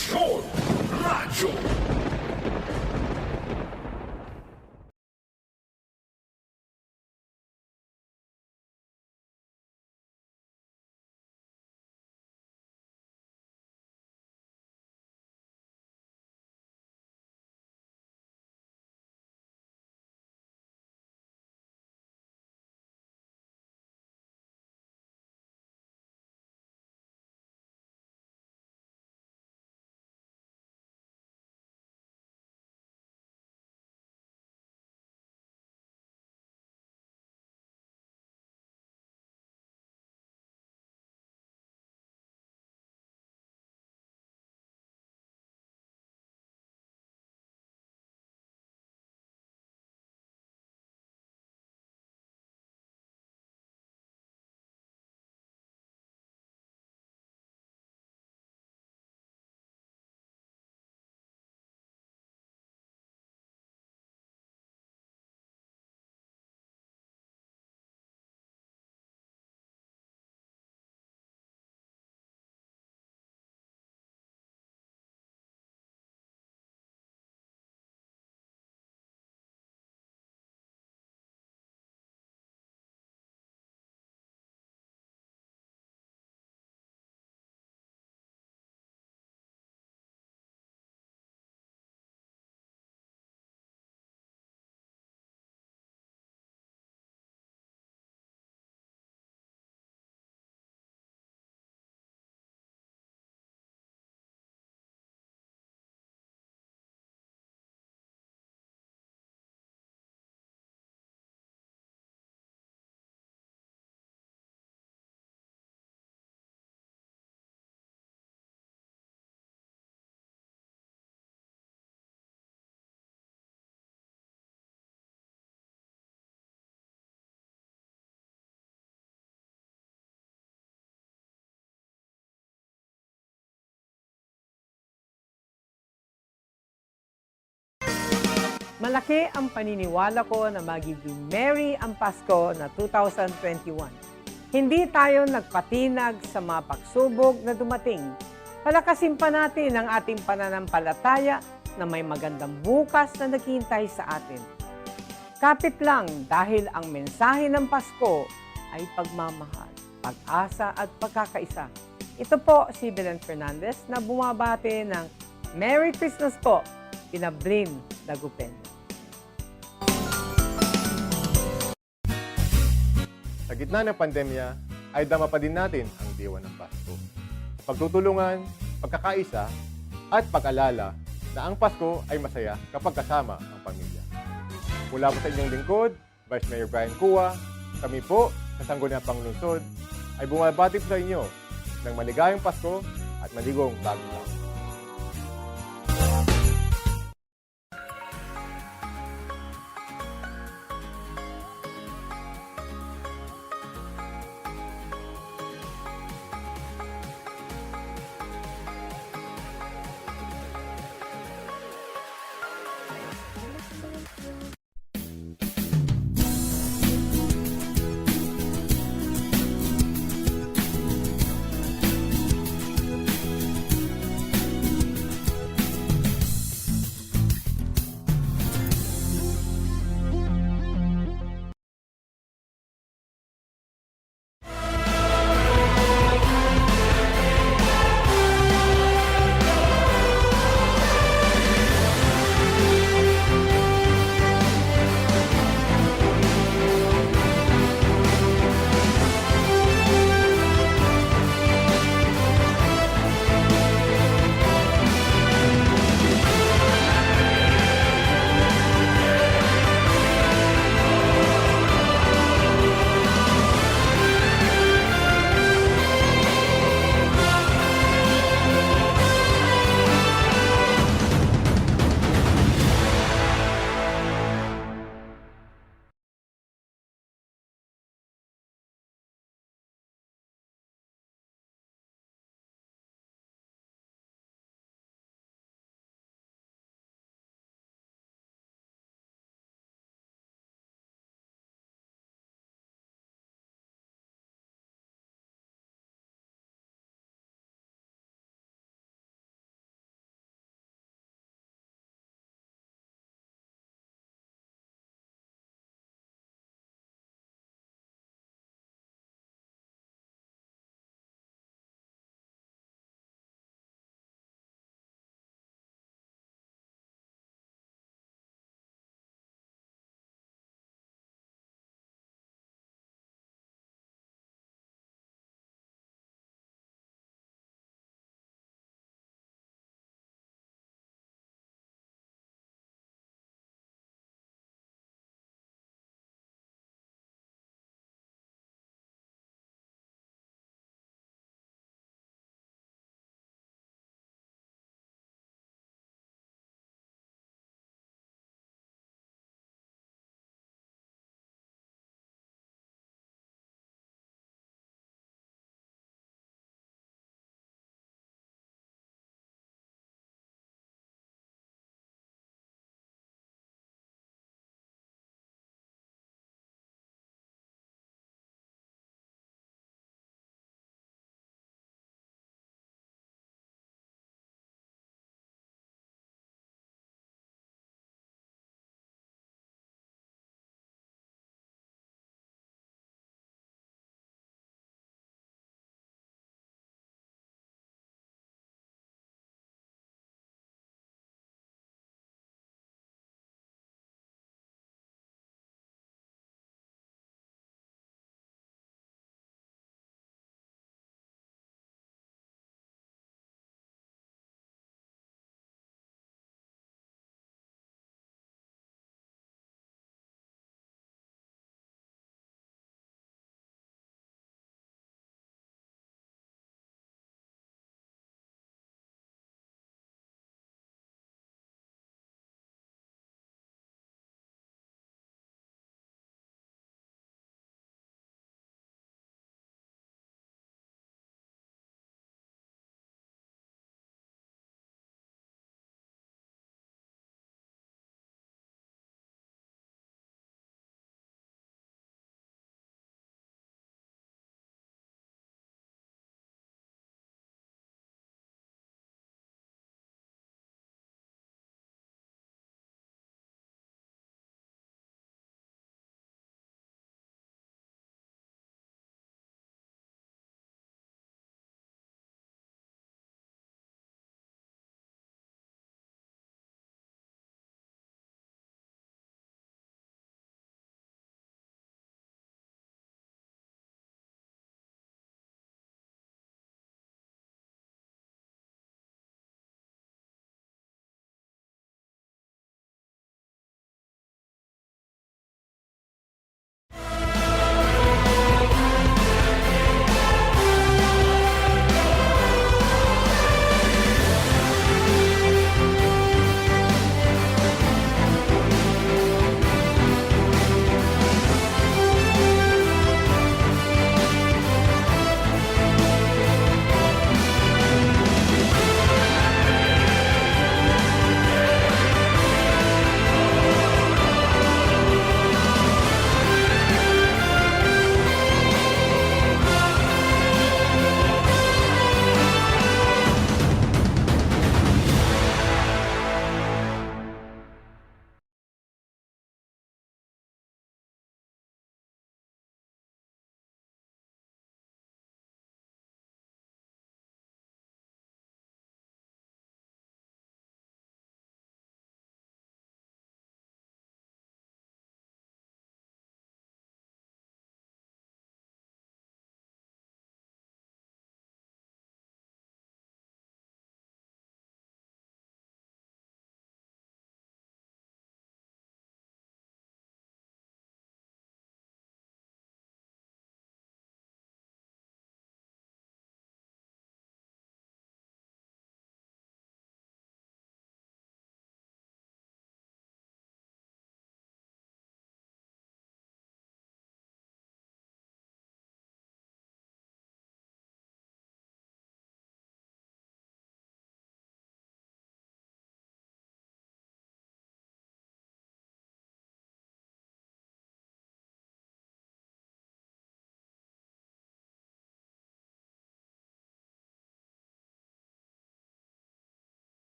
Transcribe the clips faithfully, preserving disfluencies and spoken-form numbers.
Short Radyo. Malaki ang paniniwala ko na magiging merry ang Pasko na two thousand twenty-one. Hindi tayo nagpatinag sa mga pagsubok na dumating. Palakasin pa natin ang ating pananampalataya na may magandang bukas na naghihintay sa atin. Kapit lang, dahil ang mensahe ng Pasko ay pagmamahal, pag-asa at pagkakaisa. Ito po si Belen Fernandez na bumabati ng Merry Christmas po, kina Blin Dagupen. Sa gitna ng pandemya, ay dama pa din natin ang diwa ng Pasko. Pagtutulungan, pagkakaisa, at pag-alala na ang Pasko ay masaya kapag kasama ang pamilya. Mula po sa inyong lingkod, Vice Mayor Brian Cua, kami po sa Sangguniang Panlungsod ay bumabati po sa inyo ng maligayang Pasko at maligong Bagong Taon.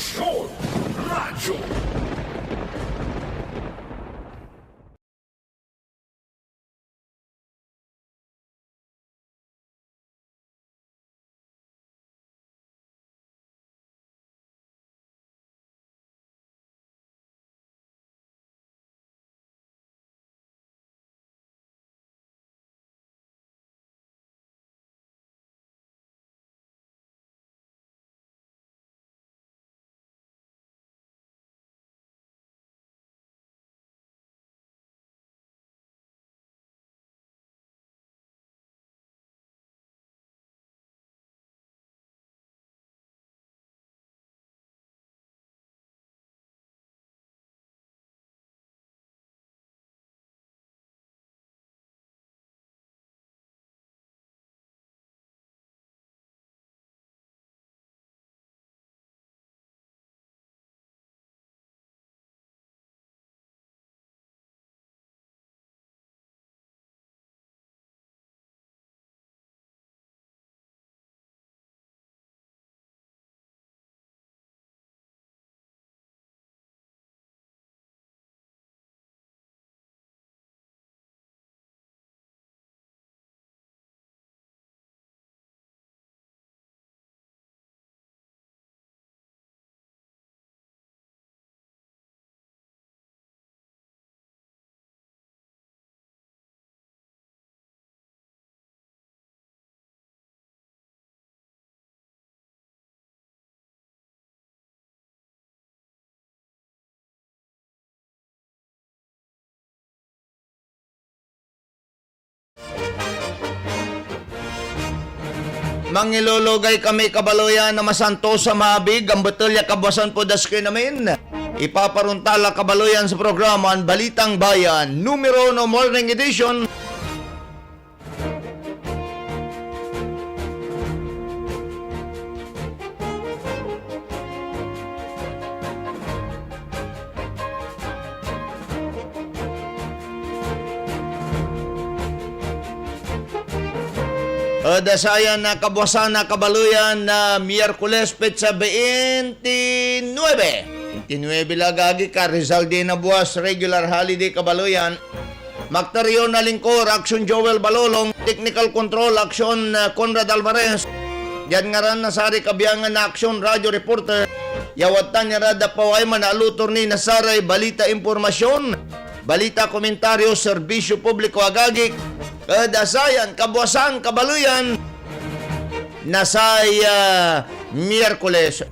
Radyo. Mangilologay kami, kabaloyan, na masantos a maabig, ambetel ya kabuasan pod aski amin. Ipaparontal a kabaloyan so programan Balitang Bayan, numero uno, Morning Edition. Ed sayan na kabuasan na kabaloyan na Miyerkules, petsa veintinuebe. Veintinuebe la, agagi, ka Rizal Day na buas, regular holiday, kabaloyan. Makter yo na lingkor, Action Joel Balolong, technical control, Action, uh, Conrad Alvarez. Diad ngaran na saray kabiangan na Action Radio Reporter, ya wadtan ira da paway manalutor ni na saray balita, impormasyon, balita, komentaryo, serbisyo publiko, agagik, ed sayan kabuasan, kabaloyan na say, ah, Miyerkules.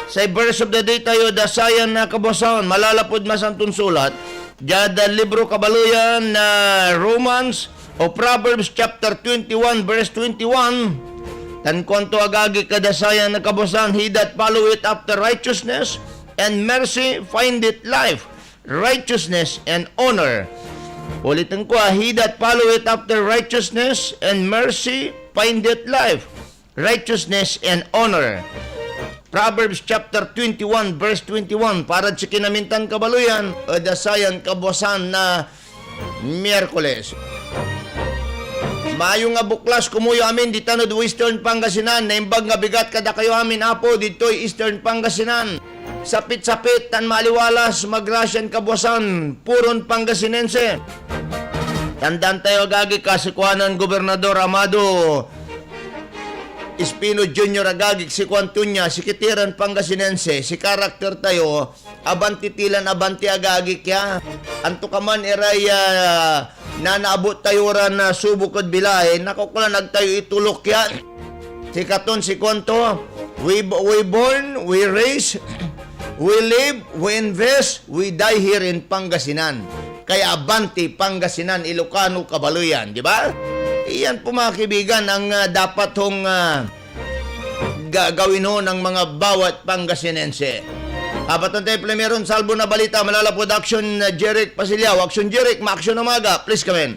Say verse of the day tayo, da sayan na kabuasan, malalapud Masanton Sulat, diad libro, kabaloyan, na Romans o Proverbs chapter twenty-one, verse twenty-one. Tan kuanto, agagi, ed sayan na kabuasan, "He that followeth after righteousness and mercy findeth life, righteousness, and honor." Uliten ko, ah, "He that followeth after righteousness and mercy findeth life, righteousness, and honor." Proverbs chapter twenty-one, verse twenty-one, para ed sikin amin tan kabaloyan ed sayan kabuasan na Miyerkules. Maayong abuklas komuyo amin ditan ed Western Pangasinan. Naimbag nga bigat kadakayo amin, Apo, ditoy Eastern Pangasinan. Sapit-sapit tan maliwalas, magrasyan kabuasan, puron Pangasinense. Tandaan tayo, agagi, kasi kuanen Gobernador Amado Espino Junior, agagik, si kuanto nia, si kitiran Pangasinense, si karakter tayo, abanti ti lan abanti, agagik, ya. Antokaman iray, ah, nanaabot tayo ran, ah, subok ed bilay, nakaukolan ag tayo itoluk ya. Sikaton si kuanto, we, we born, we raise, we live, we invest, we die here in Pangasinan. Kaya abanti Pangasinan, Ilocano, kabaloyan, di ba? Iyan po, mga kaibigan, ang, ah, dapat hong, ah, ga-, gawin ho ng mga bawat Pangasinense. Abatan tayo primeron salbo na balita, malalapud Action, ah, Jeric Pasiliao. Action Jeric, maaksyon umaga. Please come in.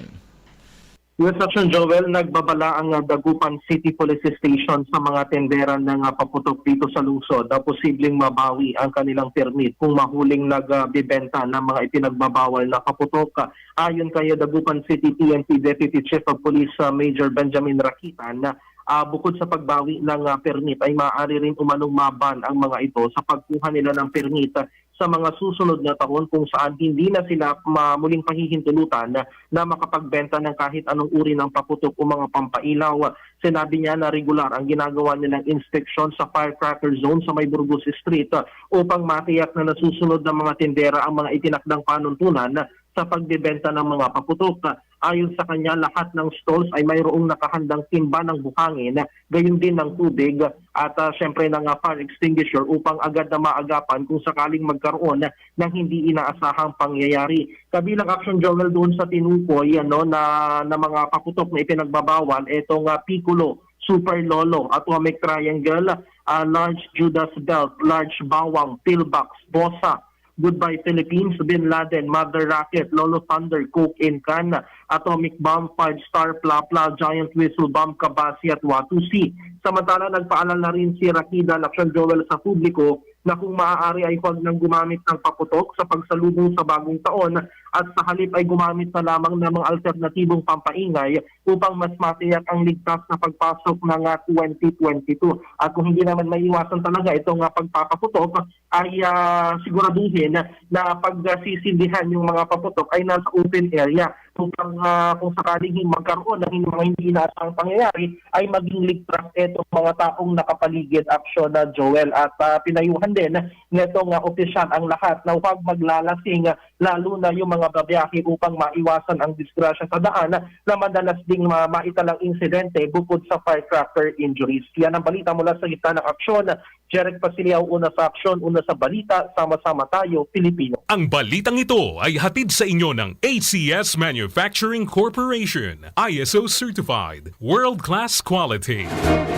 Yes, Action Joel, nagbabala ang, ah, Dagupan City Police Station sa mga tindera ng, ah, paputok dito sa lungsod na posibleng mabawi ang kanilang permit kung mahuling nag, ah, bibenta ng mga ipinagbabawal na paputok. Ayon kay Dagupan City P N P Deputy Chief of Police, ah, Major Benjamin Rakitan, na Ah, bukod sa pagbawi ng, ah, permit, ay maaari rin umanong maban ang mga ito sa pagkuha nila ng permit sa mga susunod na taon kung saan hindi na sila ma-, muling pahihintulutan na, na makapagbenta ng kahit anong uri ng paputok o mga pampailaw. Sinabi niya na regular ang ginagawa nilang inspeksyon sa firecracker zone sa may Burgos Street, ah, upang matiyak na nasusunod ng mga tindera ang mga itinakdang panuntunan sa pagbebenta ng mga paputok. Ayon sa kanya, lahat ng stalls ay mayroong nakahandang timba ng buhangin, gayon din ng tubig at, ah, siyempre ng, ah, fire extinguisher upang agad na maagapan kung sakaling magkaroon ng hindi inaasahang pangyayari. Kabilang action, Joel, doon sa tinukoy, ano, na, na mga paputok na ipinagbabawal, etong, ah, Piccolo, Super Lolo, Atomic Triangle, ah, Large Judas Belt, Large Bawang, Pillbox, Bossa, Goodbye Philippines, Bin Laden, Mother Rocket, Lolo Thunder, Coke in Can, Atomic Bomb, Five Star, Pla Pla, Giant Whistle, Bomb Kabasi at Watusi. Samantala, nagpaalala rin si Rakida Lacson Joel sa publiko na kung maaari ay huwag nang gumamit ng paputok sa pagsalubong sa bagong taon at sa halip ay gumamit na lamang ng mga alternatibong pampaingay upang mas matiyak ang ligtas na pagpasok ng, ah, twenty twenty-two. At kung hindi naman maiwasan talaga itong, ah, pagpapaputok, ay, ah, siguraduhin na pagsisindihan yung mga paputok ay nasa open area upang, ah, kung sakaling magkaroon ng mga hindi inaasahang pangyayari ay maging ligtas itong mga taong nakapaligid, aksyon na Joel. At, ah, pinayuhan din nitong, ah, opisyal ang lahat na huwag maglalasing, ah, lalo na yung mga babiyahe upang maiwasan ang disgrasya sa daan na madalas ding ma-, maitalang insidente bukod sa firecracker injuries. Yan ang balita mula sa gitna ng aksyon. Jeric Pasiliao, una sa aksyon, una sa balita, sama-sama tayo, Pilipino. Ang balitang ito ay hatid sa inyo ng A C S Manufacturing Corporation, I S O certified, world-class quality.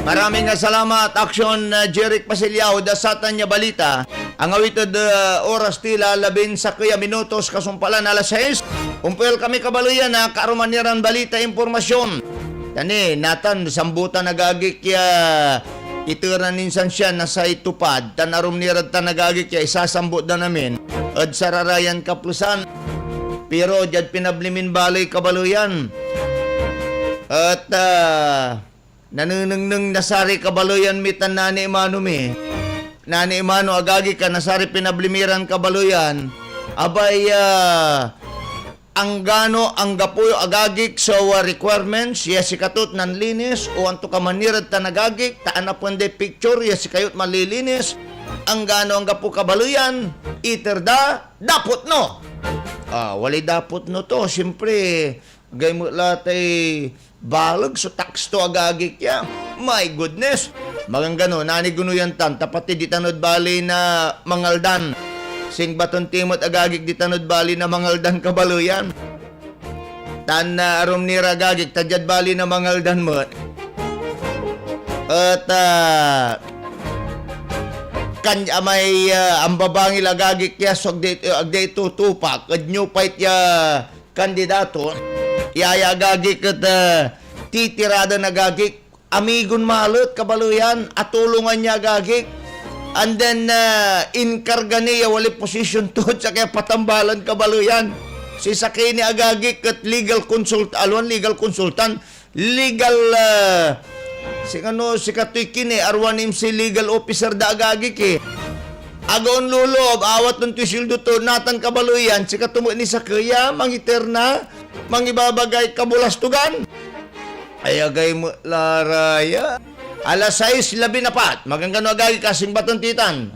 Maraming salamat, Action, uh, Jeric Pasiliao, da satan ya balita. Ang awit ed, uh, oras tila labinsakey a minutos kasumpalan alas sais. Umpel kami kabaleyan na kaaruman iran balita, impormasyon. Tani, natan, sambutan agagik ya iter na ninsan siya na say tupad, tan arum ni rad tan agagik ya isasambut dan amin ed sararayan kaplesan. Pero diad pinabli min baley kabaleyan, et, ah, nanenengneng na saray kabaleyan mi tan nani imano mi. Nani imano agagik a na saray pinabli mi ran kabaleyan, abay, ah, anggano anggapo yo agagik so, ah, requirements ya sikato et nanlinis, o antokaman ni rad tan agagik, ta anapen day picture ya sikayo et manlilinis, anggano anggapo kabaleyan, iter da, dapot no. Ah, walay dapot no to, siyempre, agay met la tay baleg so tax to agagik ya. My goodness! Maganggano, nani gunoyan tan, ta pati ditan ed bali na Mangaldan. Singbaton ti met agagik ditan ed bali na Mangaldan kabaleyan. Tan, ah, arum ni ra agagik, ta diad bali na Mangaldan met. Et, ah, kan-, amay, ah, ambabangil agagik ya so agdi, agdi itutupak ed New Fight ya kandidato, yaya agagik et, ah, titiradan agagik, amigon malet kabaleyan, atulongan ya agagik. And then, ah, inkarga ni ya walay posisyon to ed sakey a patambalan kabaleyan. Si sakey ni agagik et legal consult-, aliwan legal consultant, legal, ah, singano, sikatoy kine, aruan M C legal officer da agagik eh. Aga onloloob, awat ontoy sueldo to, natan kabaleyan, sikato met ni sakey a mangiter na mangibabagay kabulastugan. Ay, agay met la ra ya. Alas sais labinapat, maganggano agagik, kasingbatan ti tan.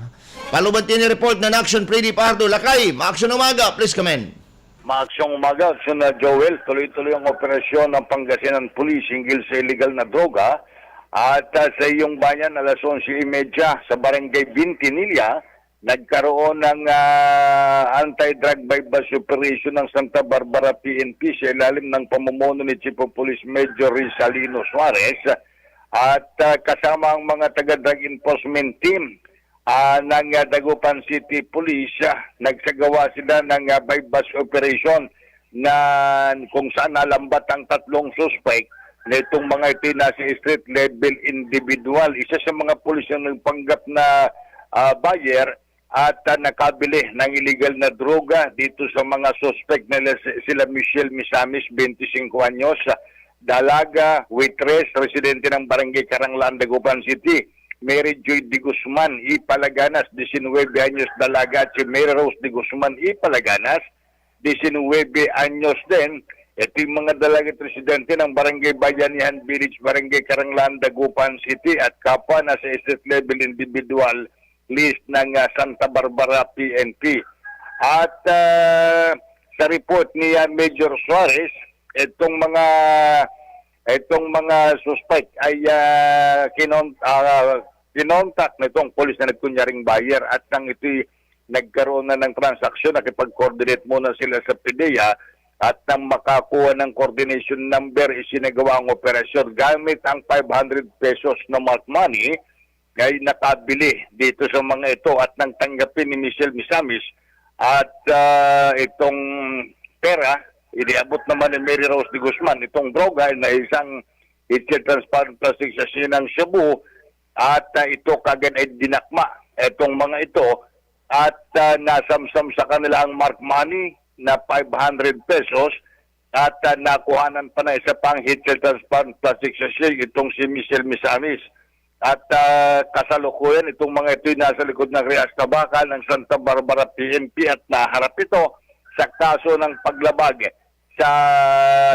Paluban ti ni report na Action Freddy Pardo, lakay, Maaksyon Umaga, please come in. Maaksyon Umaga, Aksyon na Joel, tuloy-tuloy ang operasyon ng Pangasinan Police hinggil sa iligal na droga. At, ah, sa iyong bayan, alas onse y media sa Barangay Bintinilla, nagkaroon ng, ah, anti-drug buy-bust operation ng Santa Barbara P N P sa ilalim ng pamumuno ni Chief of Police Major Rizalino Suarez at, ah, kasama ang mga taga-drug enforcement team, ah, ng, ah, Dagupan City Police. Ah, nagsagawa sila ng, ah, buy-bust operation na kung saan nalambat ang tatlong suspek na itong mga ito ay nasa street level individual. Isa sa mga pulis na nagpanggap na, ah, buyer at, ah, nakabili ng iligal na droga dito sa mga suspek na la-, sila Michelle Misamis, twenty-five anyos, dalaga, waitress, residente ng Barangay Karanglaan, Dagupan City. Mary Joy de Guzman y Palaganas, diecinuebe anyos, dalaga, at si Mary Rose de Guzman y Palaganas, diecinuebe anyos din. Ito yung mga dalaga at residente ng Barangay Bayanihan Village, Barangay Karanglaan, Dagupan City, at kapwa nasa street level individual list ng, ah, Santa Barbara P N P. At, ah, sa report ni, ah, Major Suarez, itong mga, itong mga suspect ay, ah, kinon-, ah, kinontak nitong pulis na nagkunyaring buyer at nang ito'y nagkaroon na ng transaksyon, nakipag-coordinate muna sila sa PDEA at nang makakuha ng coordination number, isinagawa ang operasyon gamit ang five hundred pesos na marked money ay nakabili dito sa mga ito at nang tanggapin ni Michelle Misamis at, ah, itong pera, iniabot naman ni Mary Rose de Guzman. Itong droga ay na isang heat-shield transparent plastic sachet ng shabu at, ah, ito kaagad ay dinakma itong mga ito at, ah, nasamsam sa kanila ang marked money na five hundred pesos at, ah, nakuhanan pa na isa pang heat-shield transparent plastic sachet itong si Michelle Misamis. At, ah, kasalukuyan itong mga ito'y nasa likod ng Rehas Tabacan ng Santa Barbara P N P at naharap ito sa kaso ng paglabag sa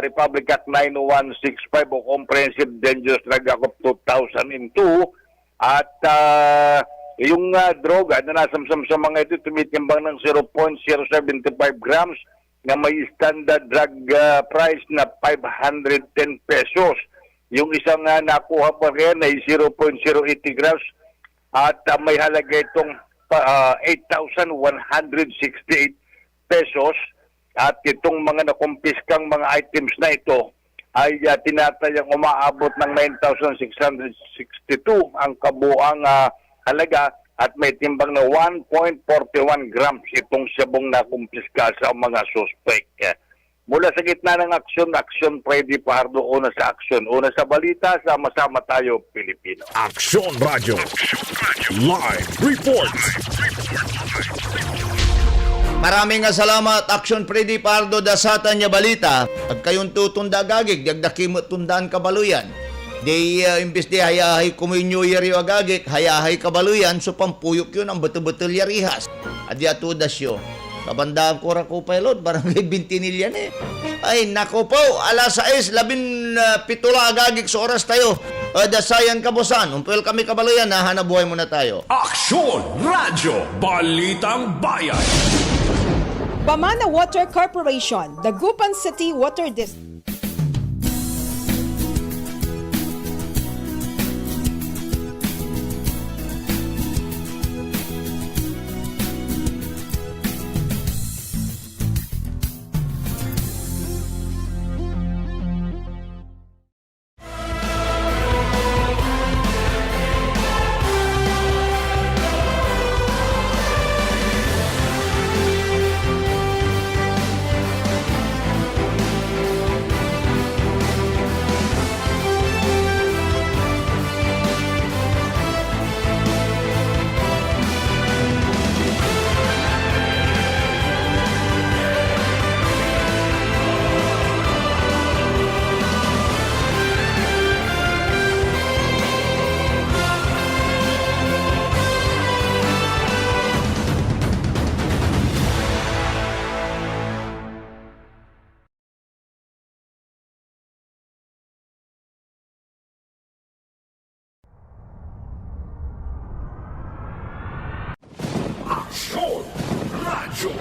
Republic Act nine one six five o Comprehensive Dangerous Drug Act of two thousand two. At, ah, yung, ah, droga na nasamsam sa mga ito, tumitimbang ng zero point zero seventy five grams na may standard drug, ah, price na five hundred ten pesos. Yung isang, ah, nakuha pa rin ay zero point zero eighty grams at, ah, may halaga itong, ah, eight thousand one hundred sixty-eight pesos. At itong mga nakumpiskang mga items na ito ay, ah, tinatayang umaabot ng nine thousand six hundred sixty-two ang kabuuang, ah, halaga at may timbang na one point forty one grams itong sabong nakumpiska sa mga suspek. Mula sa gitna ng aksyon, Aksyon Freddy Pardo, una sa aksyon, una sa balita, sama-sama tayo, Pilipino. Aksyon Radio. Live report. Maraming salamat, Aksyon Freddy Pardo, da satan ya balita. Agkayon tutunda, agagik, diag da ki met tundaan kabaleyan. Di, ah, imbis di hayahay komunyo ya rio, agagik, hayahay kabaleyan so pampuyok yo na ambetebetel ya rihas. Adi a todas yo. Kabandaan ko ra ko pay, Lord, barangay Bintinillan eh. Ay, nako po, alas sais, labin, ah, pito la, agagik, so oras tayo. Ah, da sayan kabuasan, ompuel kami kabaleyan, nahanap buhay muna tayo. Aksyon Radyo, Balitang Bayan. Bamana Water Corporation, Dagupan City Water District. Aksyon Radyo.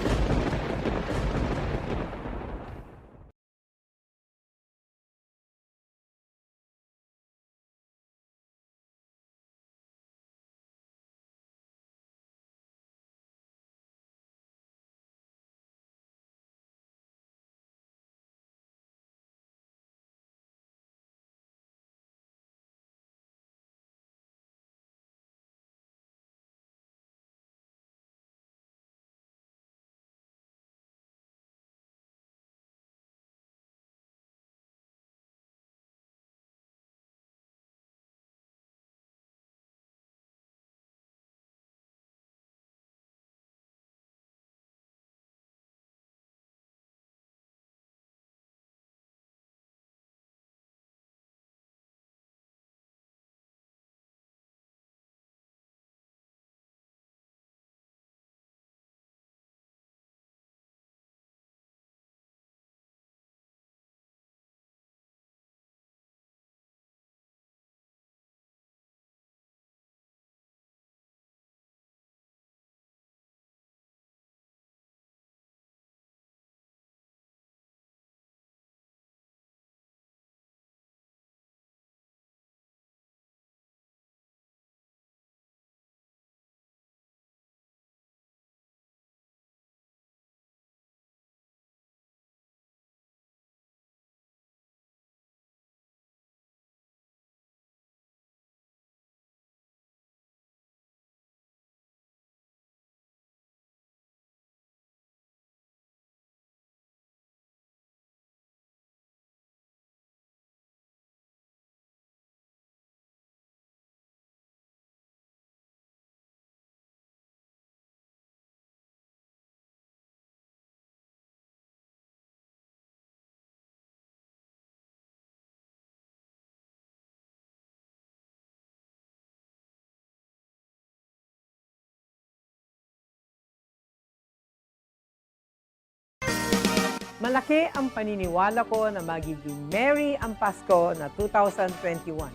Malaki ang paniniwala ko na magiging merry ang Pasko na two thousand twenty-one.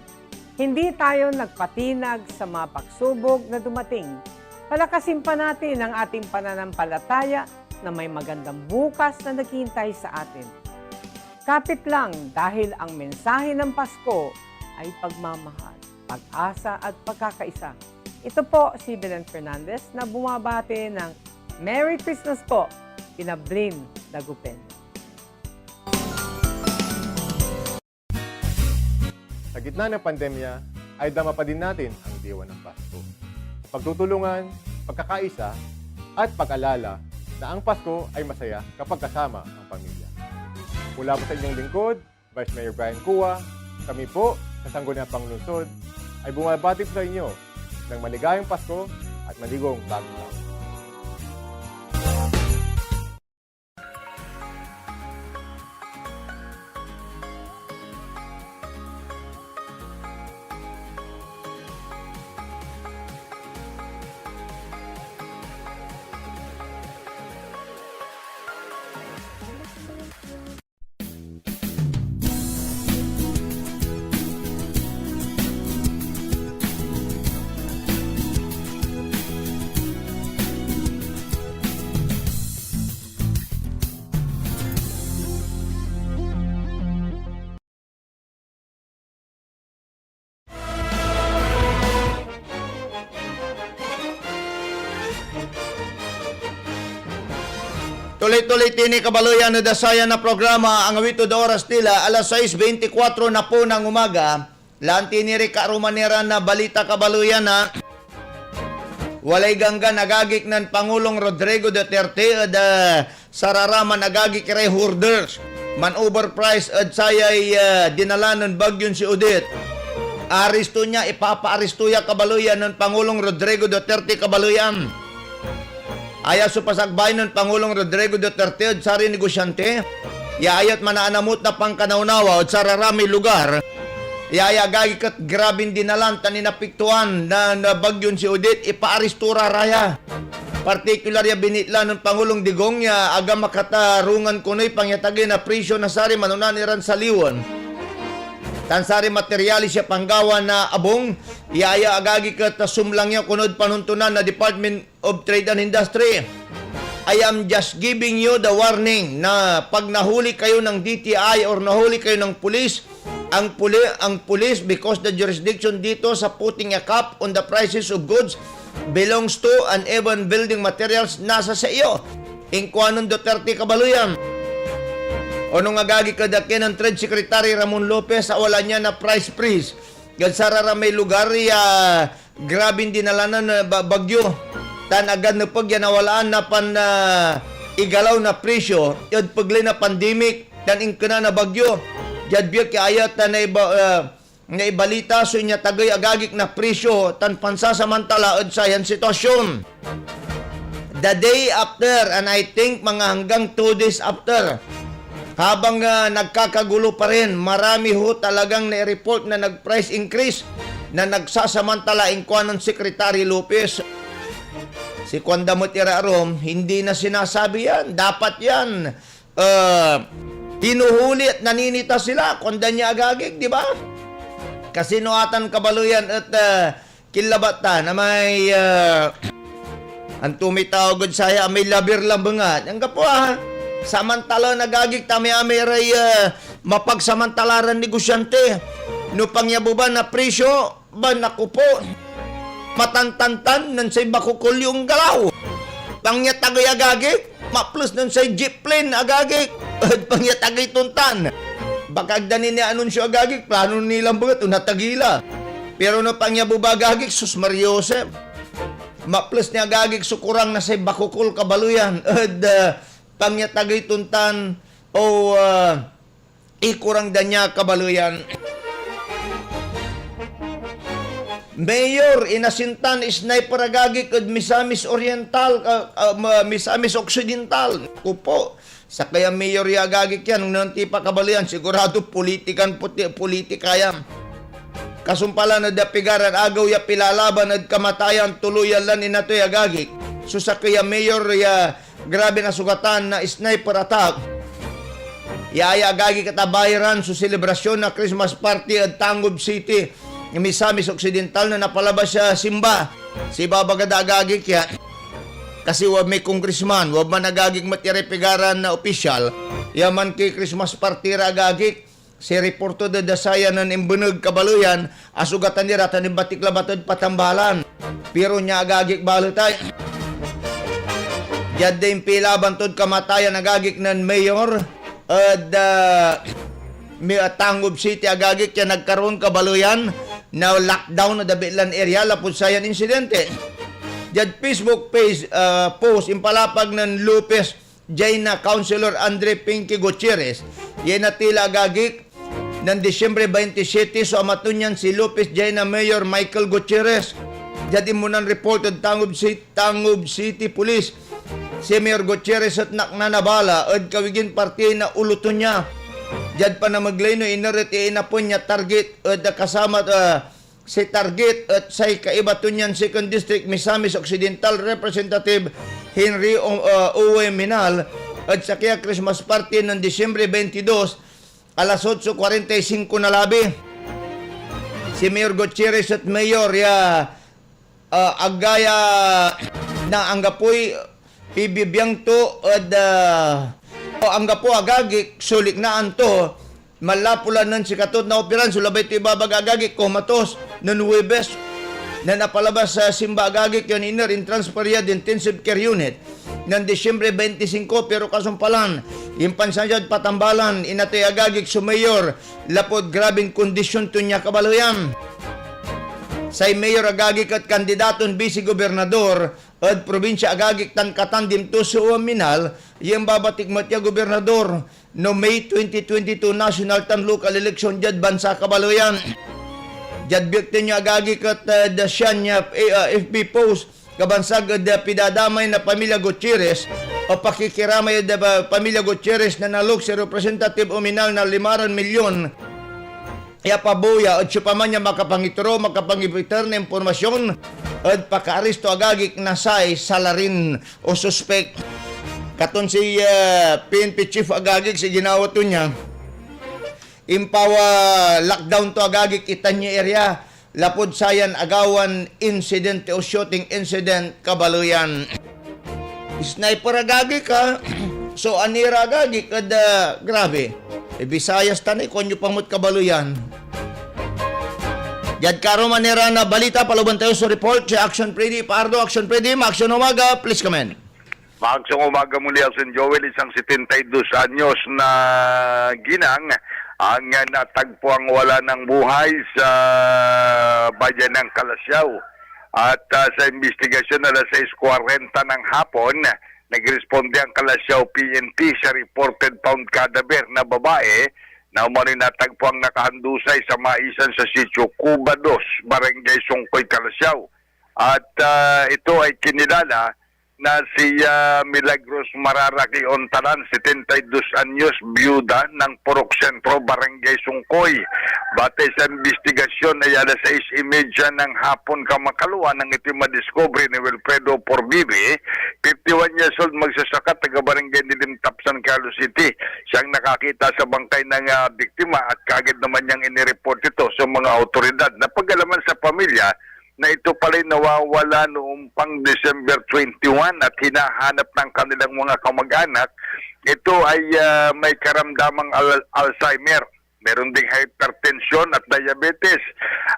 Hindi tayo nagpatinag sa mga pagsubok na dumating. Palakasin pa natin ang ating pananampalataya na may magandang bukas na naghihintay sa atin. Kapit lang, dahil ang mensahe ng Pasko ay pagmamahal, pag-asa at pagkakaisa. Ito po si Belen Fernandez na bumabati ng Merry Christmas po, kina Blin Dagupen. Sa gitna ng pandemya, ay dama pa din natin ang diwa ng Pasko. Pagtutulungan, pagkakaisa, at pag-alala na ang Pasko ay masaya kapag kasama ang pamilya. Mula po sa inyong lingkod, Vice Mayor Brian Cua, kami po sa Sangguniang Panlungsod ay bumabati po sa inyo ng maligayang Pasko at maligong Bagong Taon. Tuloy-tuloy tini kabaloyan ed sayan a programa, angawit ed oras tila, alas sais beintikwatro na po ng umaga. Lanti ni ri karuman iran na balita kabaloyan na walay ganggan agagik nen Pangulong Rodrigo Duterte ed ah, sararaman agagik ray hoarders. Man-overprice ed sayay ah, dinala nen Bagyon si Odette. Aristo nia, ipapaaristo ya kabaloyan nen Pangulong Rodrigo Duterte kabaloyan. Aya so pasakbay nen Pangulong Rodrigo Duterte ed saray negosyante ya ayat manaanamot na pankanawnawa ed sararamay lugar ya aya agagik et grabin dinalan tan inapiktuan na, na Bagyon si Odette, ipaaristo ra raya. Partikular ya binitla nen Pangulong Digong ya aga makatarungan konoy pangyatagey na presyo na saray manonan iran saliwen tan saray materyales ya panggawa na abung ya aya agagik et sumlang ya konod panontonan na Department of Trade and Industry. I am just giving you the warning na pag nahuli kayo ng D T I or nahuli kayo ng pulis, ang puli ang pulis, because the jurisdiction dito sa putting a cap on the prices of goods belongs to and even building materials nasa sa iyo. Inkuanon Duterte kabaloyan. Onong agagik ed akin ang Trade Secretary Ramon Lopez a wala nia na price freeze ed sararamay lugar ya grabin dinalanan na ba- bagyo tan agad nepeg ya nawalaan na pan ah, igalaw na presyo ed pegley na pandemic tan inkena na bagyo. Diad biek ya ayat tan naiba, ah, naibalita so inyatagey agagik na presyo tan pansasamantala ed sayan sitwasyon. The day after, and I think mga hanggang two days after, habang ah, nagkakagulo pa rin, marami ho talagang nai-report na nag-price increase na nagsasamantala, inkuanon Secretary Lopez. Si kuanda met ira arum, hindi na sinasabi yan. Dapat yan. Ah, hinuhuli at naninita sila. Kuanda nia agagik, di ba? Kasi no atan kabaloyan at ah, kinlabat ta na may ah, anto may tawag ed saya, may labir labengan. Anggapo ah, samantala nagagik ta may amay ray ah, mapagsamantala ran negosyante. No pangyabeban na presyo, ba naku po, matantantan nen say bakukol yo onggalaw. Pangyatagey agagik, maples nen say jeep plane agagik, ed pangyatagey ton tan. Baka agda ni nianunsio agagik, plano ni lambenget o natagey la. Pero no pangyabeba agagik, sus Maria Josep. Maples ni agagik so kurang na say bakukol kabaloyan ed ah, pangyatagey ton tan o ah, ikurang da nia kabaloyan. Mayor, inasintan sniper agagik ed Misamis Oriental, ah, ah, ma- Misamis Occidental. Kupo, sakey a mayor ya agagik yan, nen antipa kabaloyan, sigurado politikan, puti, politika yan. Kasumpalan ed apigaran agew ya pilalaban ed kamatayan, tuluyan lan inatey agagik so sakey a mayor ya grabe na sugatan na sniper attack. Ya aya, agagik, et abayran so selebrasyon na Christmas party ed Tangub City, Misamis Occidental, nen apalabas ya simba. Say ibabaga da, agagik, ya kasi wad may congressman, wad man, agagik, met iray pigaran na opisyal ya manki-Christmas party ra, agagik. Say report to, dadasayan nen imbeneg kabaleyan a sugatan ira tan imbatik labat ed patambalan. Pero nia, agagik, balet ay diad impilaban tod kamatayan, agagik, nen mayor ed, ah, Mi-, ah, Tangub City, agagik, ya nagkaroon kabaleyan na lockdown ed abitlan area lapud sayan insidente. Diad Facebook page, ah, post, impalapag nen Lopez Jaena Councilor Andre Pinky Gutierrez ya inatey la, agagik, nen Disyembre twenty-seven so ama to nian si Lopez Jaena Mayor Michael Gutierrez. Diad inmunan report ed Tangub Ci-, Tangub City Police, si Mayor Gutierrez et naknan a bala ed kawigin parti na olo to nia. Diad panamegley no iner et inapoy nia target ed kasama, ah, Say target et say kaiba to nian Second District Misamis Occidental Representative Henry O-, uh, Owe Minal ed sakey a Christmas party nen Disyembre twenty-dos, alas otso cuarenta y cinco na labi. Si Mayor Gutierrez et mayor ya, uh, agaya na anggapoy pibibiang to ed, ah, o anggapo, agagik, so liknaan to. Manlapu la nen sikato et naoperan so labay to ibabaga, agagik, komatos nen Huwebes, nen apalabas a simba, agagik, ya iner intransfer ya ed intensive care unit nen Disyembre twenty-five, pero kasumpalan, impansan diad patambalan, inatey, agagik, so mayor lapud grabin kondisyon to nia kabaleyan. Say mayor, agagik, et kandidaton bisi-gobernador ed probinsia, agagik, tan katandem to si Owe Minal ya imbabatik met ya gobernador no May twenty twenty-two national tan local election diad bansa kabaleyan. Diad biek to nia, agagik, et, eh, da sian ya, eh, ah, F B post kabansag ed, eh, pidadamay na pamilya Gutierrez o pakikiramay ed, eh, pamilya Gutierrez na nalok si Representative Owe Minal na limaran milyon ya pabuya ed siopaman ya makapangituro, makapangibiter na impormasyon ed pakaaristo, agagik, na say salarin o suspek. Katon si, eh, P N P chief, agagik, si ginawa to nia, impawa-lockdown to, agagik, itan ya area lapud sayan agawan insidente o shooting incident kabaleyan. Sniper, agagik, a. So, anira, agagik, ed, ah, grabe. Eh, Visayas tan, eh, kuanyo pa met kabaleyan. Diad karum anira na balita, paloban tayo so report si Action Freddy Pardo. Action Freddy, maaksyon umaga, please come in. Maaksyon umaga muli, Action Joel, isang setenta y dos anyos na ginang ang natagpuang wala ng buhay sa bayan ng Calasiao. At, ah, sa imbestigasyon, alas sais kuwarenta ng hapon, nagresponde ang Calasiao P N P sa reported found cadaver na babae na umano'y natagpuang nakahandusay sa maisan sa sitio Cuba dos, Barangay Sungkoy, Calasiao. At, ah, ito ay kinilala na si, ah, Milagros Mararaki Ontalan, setenta y dos anyos, byuda ng Purok Sentro, Barangay Sungkoy. Batay sa imbestigasyon ay alas sais y media ng hapon kamakaluan nang ito'y madiskubre ni Wilfredo Porbibi, fifty-one years old, magsasaka, taga Barangay Nilimtap, San Carlos City. Siyang nakakita sa bangkay ng, ah, biktima at kaagad naman niyang inireport ito sa mga awtoridad. Napag-alaman sa pamilya na ito pala'y nawawala noong pang December twenty-one at hinahanap ng kanilang mga kamag-anak. Ito ay, ah, may karamdamang al-, Alzheimer. Meron ding hypertension at diabetes.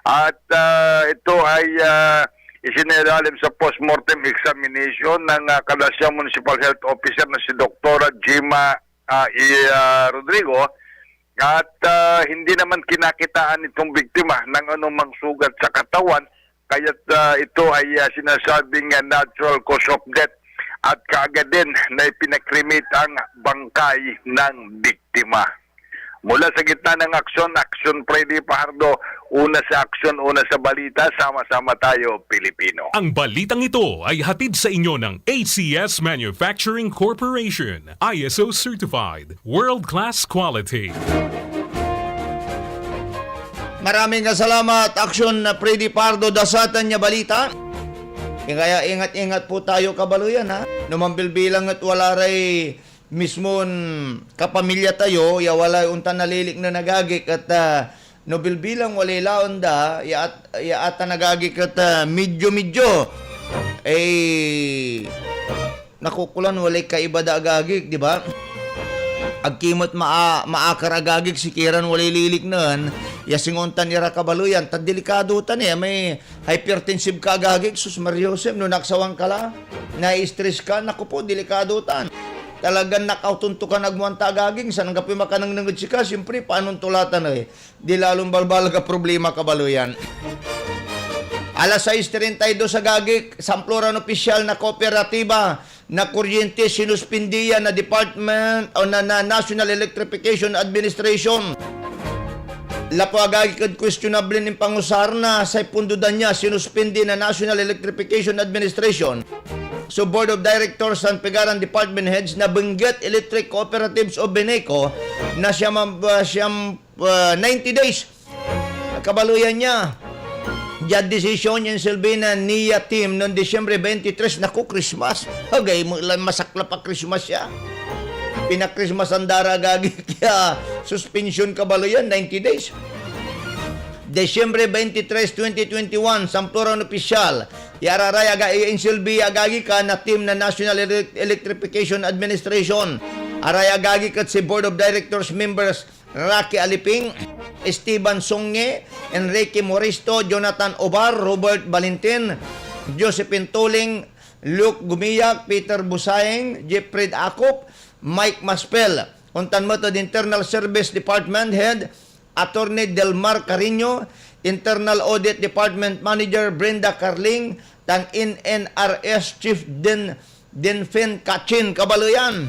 At, ah, ito ay, ah, isinailalim sa postmortem examination ng, ah, Calasiao Municipal Health Officer na si Doktora Gima, ah, I-, ah, Rodrigo. At, ah, hindi naman kinakitaan itong biktima ng anumang sugat sa katawan, kaya't, ah, ito ay, ah, sinasabing, ah, natural cause of death at kaagad din na ipinakremate ang bangkay ng biktima. Mula sa gitna ng aksyon, Action Freddy Pahardo, una sa aksyon, una sa balita, sama-sama tayo, Pilipino. Ang balitang ito ay hatid sa inyo ng A C S Manufacturing Corporation, I S O certified, world-class quality. Maraming salamat, Action Freddy Pardo, da satan ya balita. Kaya ingat-ingat po tayo, kabaleyan, ha? No mambilbilang et wala ray mismon kapamilya tayo ya walay ontan naliliknen, agagik, et, ah, no bilbilang walay laen da, ya at-, ya atan, agagik, et, ah, medyo-medyo, eh, nakukulan walay kaiba da, agagik, di ba? Agki met maa-, maakar, agagik, sikiran walay liliknen, ya singa ontan ira kabaleyan, ta delikado tan, eh, may hypertensive ka, agagik, sus Maria Josep, no naksawan ka la, nai-stress ka, naku po, delikado tan. Talagan nakauton to kan agmo anta, agagik, insan anggapoy makanengneng ed sika, siyempre, panon to la tan, eh. Di lalon balbaleg a problema, kabaleyan. Alas sais treinta y dos, agagik, samploran opisyal na kooperatiba na kuryente sinuspindi ya na Department o na, na National Electrification Administration. Lapu, agagik, ed questionable impangusar na say pondo da nia, sinuspindi na National Electrification Administration so Board of Directors tan pigaran department heads na Benguet Electric Cooperatives o BENECO na siyam, ah, siyam, ah, ninety days. Kabaleyan nia, diad desisyon ya insilbi na NIA team nen Disyembre twenty-three, naku, Christmas. Agay mo lan masaklap a Christmas ya. Pinakrismasan da ra, agagik, ya suspension, kabaleyan, ninety days. Disyembre twenty-three, twenty twenty-one, samploran opisyal ya araray aga-, ya insilbi, agagik, na team na National Ele-, Electrification Administration. Aray, agagik, et si Board of Directors members Rocky Aliping, Esteban Songe, Enrique Moristo, Jonathan Obar, Robert Valentin, Josephine Tuling, Luke Gumiak, Peter Busaeng, Jeffred Acop, Mike Maspel. Ontan met ed Internal Service Department Head Attorney Delmar Carino, Internal Audit Department Manager Brenda Carling, tan N N R S Chief Den-, Denfin Cachin, kabaleyan.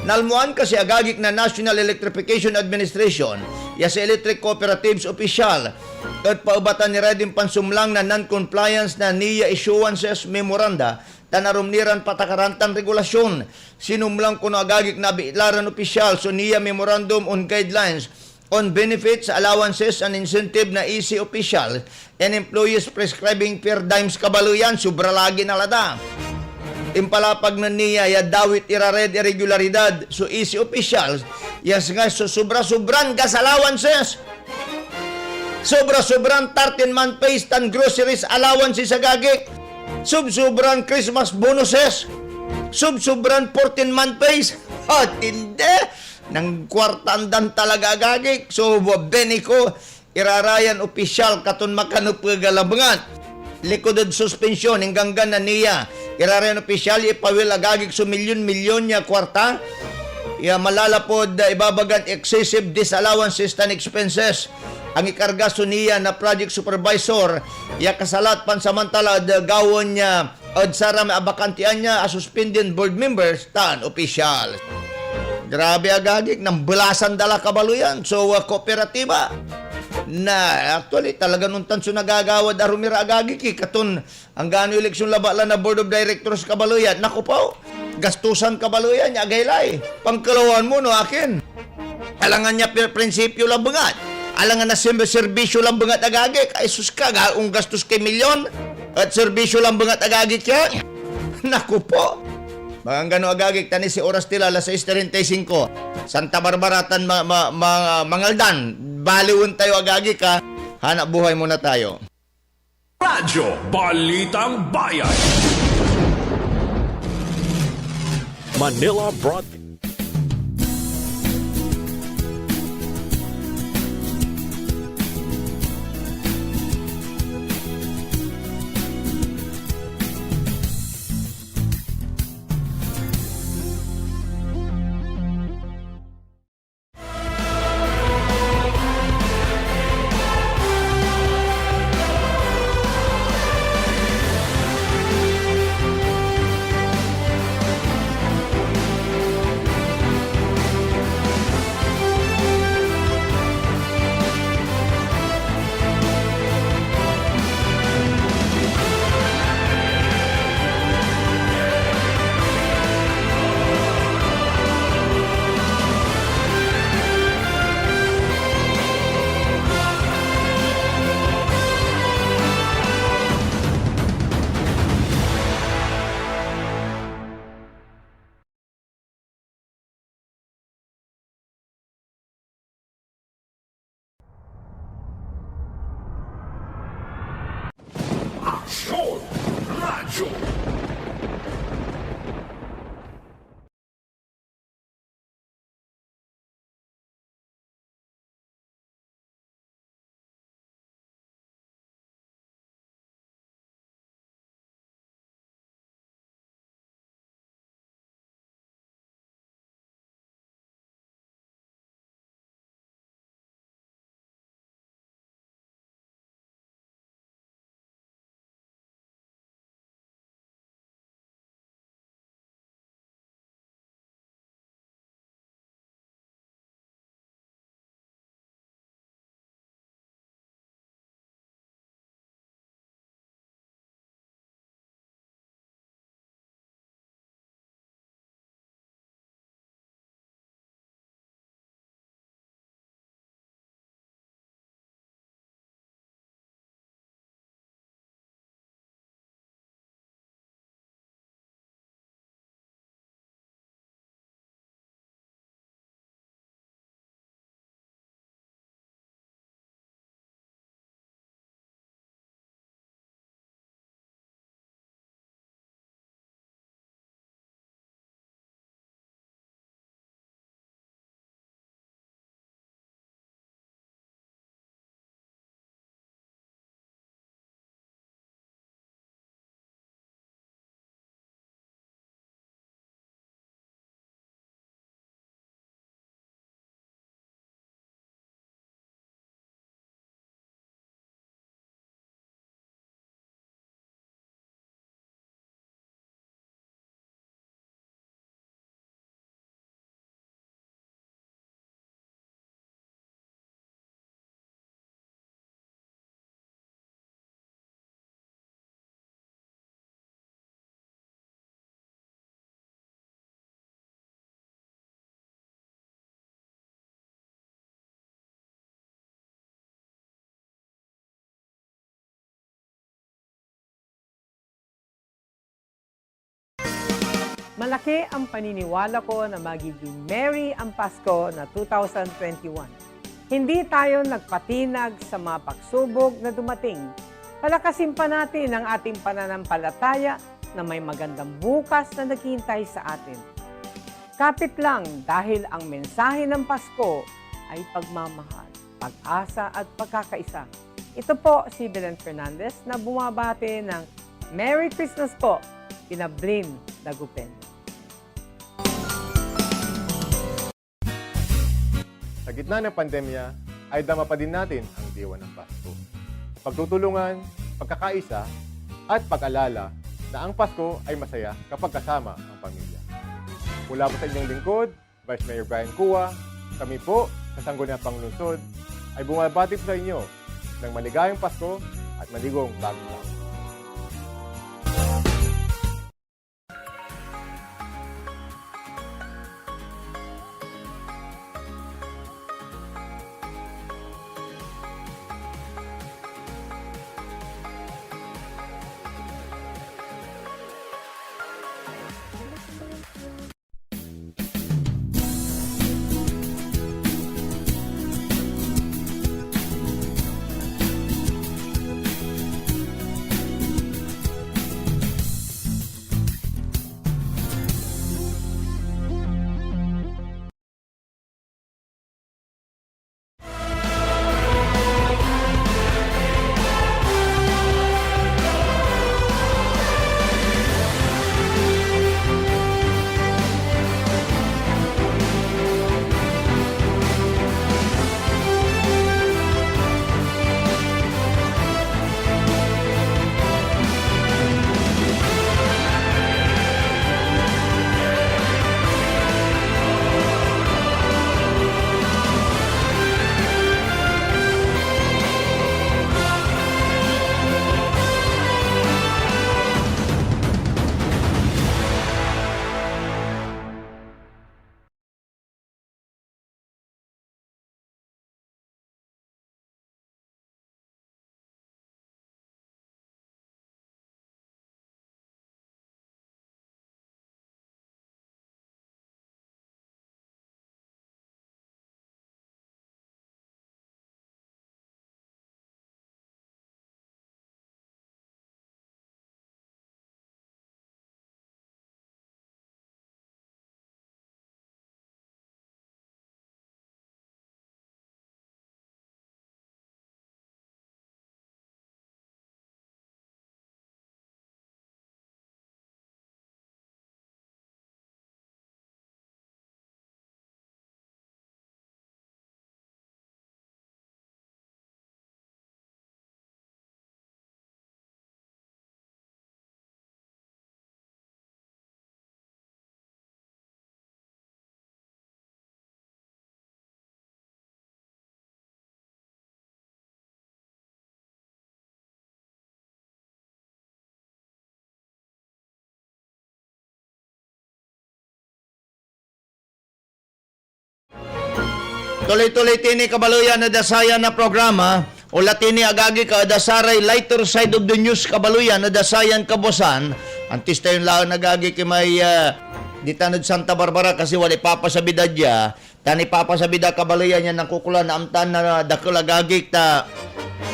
Nalmoan kasi, agagik, na National Electrification Administration ya si electric cooperatives opisyal et paebatan iray dimpansumlang na non-compliance na NIA issuances memoranda tan arum ni ran patakaran tan regulasyon. Sinumlang kono, agagik, na abig la ran opisyal so NIA Memorandum on Guidelines on Benefits, Allowances, and Incentive na E C officials and employees prescribing per diems, kabaleyan, sobra lagi na la da. Impalapag nen NIA ya dawit ira rad irregularidad so E C officials ya singa so sobra-sobran gas allowances. Sobra-sobran thirteen-month pays tan groceries allowances, agagik. Sobsobran Christmas bonuses. Sobsobran fourteen-month pays. Atindi! Nangkuartaan dan talaga, agagik. So, BENECO, irarayan opisyal katon makanepeg a labengat. Likud ed suspension, ingganggan na NIA. Irarayan opisyal ya ipawil, agagik, so milyon-milyon ya kuarta ya malalapud, ah, ibabagan excessive disallowances tan expenses. Angikarga so NIA na project supervisor ya kasalat pansamantala ed gawaen ya ed saramay abakantian ya a suspended board members tan opisyal. Grabe, agagik, nambelasan da la, kabaleyan, so, ah, kooperatiba. Na, actually, talagan ontan so nagagawad arum ira, agagik, eh, katon anggano eleksyon labat la na Board of Directors, kabaleyan. Naku po, gastusan, kabaleyan, ya agaylay. Pangkalawan mo, no, akin. Alangan ya pir-, prinsipyo labengat. Alangan na sim-, serbisyo labengat, agagik. Ay, sus ka, ga-, onggastos kay milyon et serbisyo labengat, agagik, ya. Naku po. Maganggano, agagik, tan si oras ti la, alas sais treinta y cinco. Santa Barbara tan ma-, ma-, ma-, Mangaldan. Baliwen tayo, agagik, ha. Hanap buhay muna tayo. Radyo Balitang Bayan. Manila Broad- Malaki ang paniniwala ko na magiging merry ang Pasko na two thousand twenty-one. Hindi tayo nagpatinag sa mga pagsubok na dumating. Palakasin pa natin ang ating pananampalataya na may magandang bukas na naghihintay sa atin. Kapit lang, dahil ang mensahe ng Pasko ay pagmamahal, pag-asa at pagkakaisa. Ito po si Belen Fernandez na bumabati ng Merry Christmas po, kina Blin Dagupen. Sa gitna ng pandemya, ay dama pa din natin ang diwa ng Pasko. Pagtutulungan, pagkakaisa, at pag-alala na ang Pasko ay masaya kapag kasama ang pamilya. Mula po sa inyong lingkod, Vice Mayor Brian Cua, kami po sa Sangguniang Panlungsod ay bumabati po sa inyo ng maligayang Pasko at maligong Bagong Taon. Tuloy-tuloy tini kabaloyan ed sayan a programa, o la tini agagik ed saray lighter side of the news kabaloyan ed sayan kabuasan, antis tayon laen agagik imay, ah, ditan ed Santa Barbara kasi walay papasabid a dia, tan ipapasabid a kabaloyan yan nakukulan na amtaan na dakel agagik ta